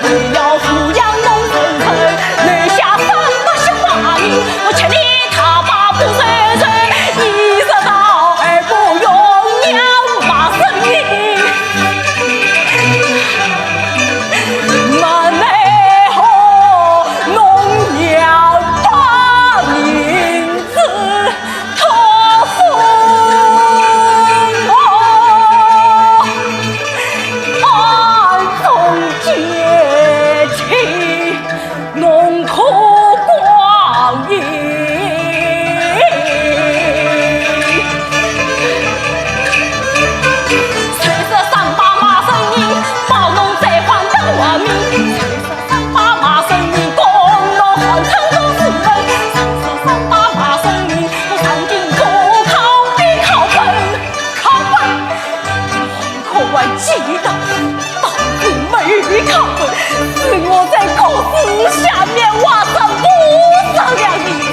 为了抚养侬成人，留下三百十八名，我吃力大把不收收，一日到而不用娘骂声音。 那奈何侬娘把银子托付我，暗中结亲，侬可光阴。 三十三把骂声音，保侬再还得活命。三十三把骂声音，供侬好成功事成。三十三把骂声音，我上京赶考比考本，考本。侬可还记得，当初没考本，是我在考试下面挖上多少两银子。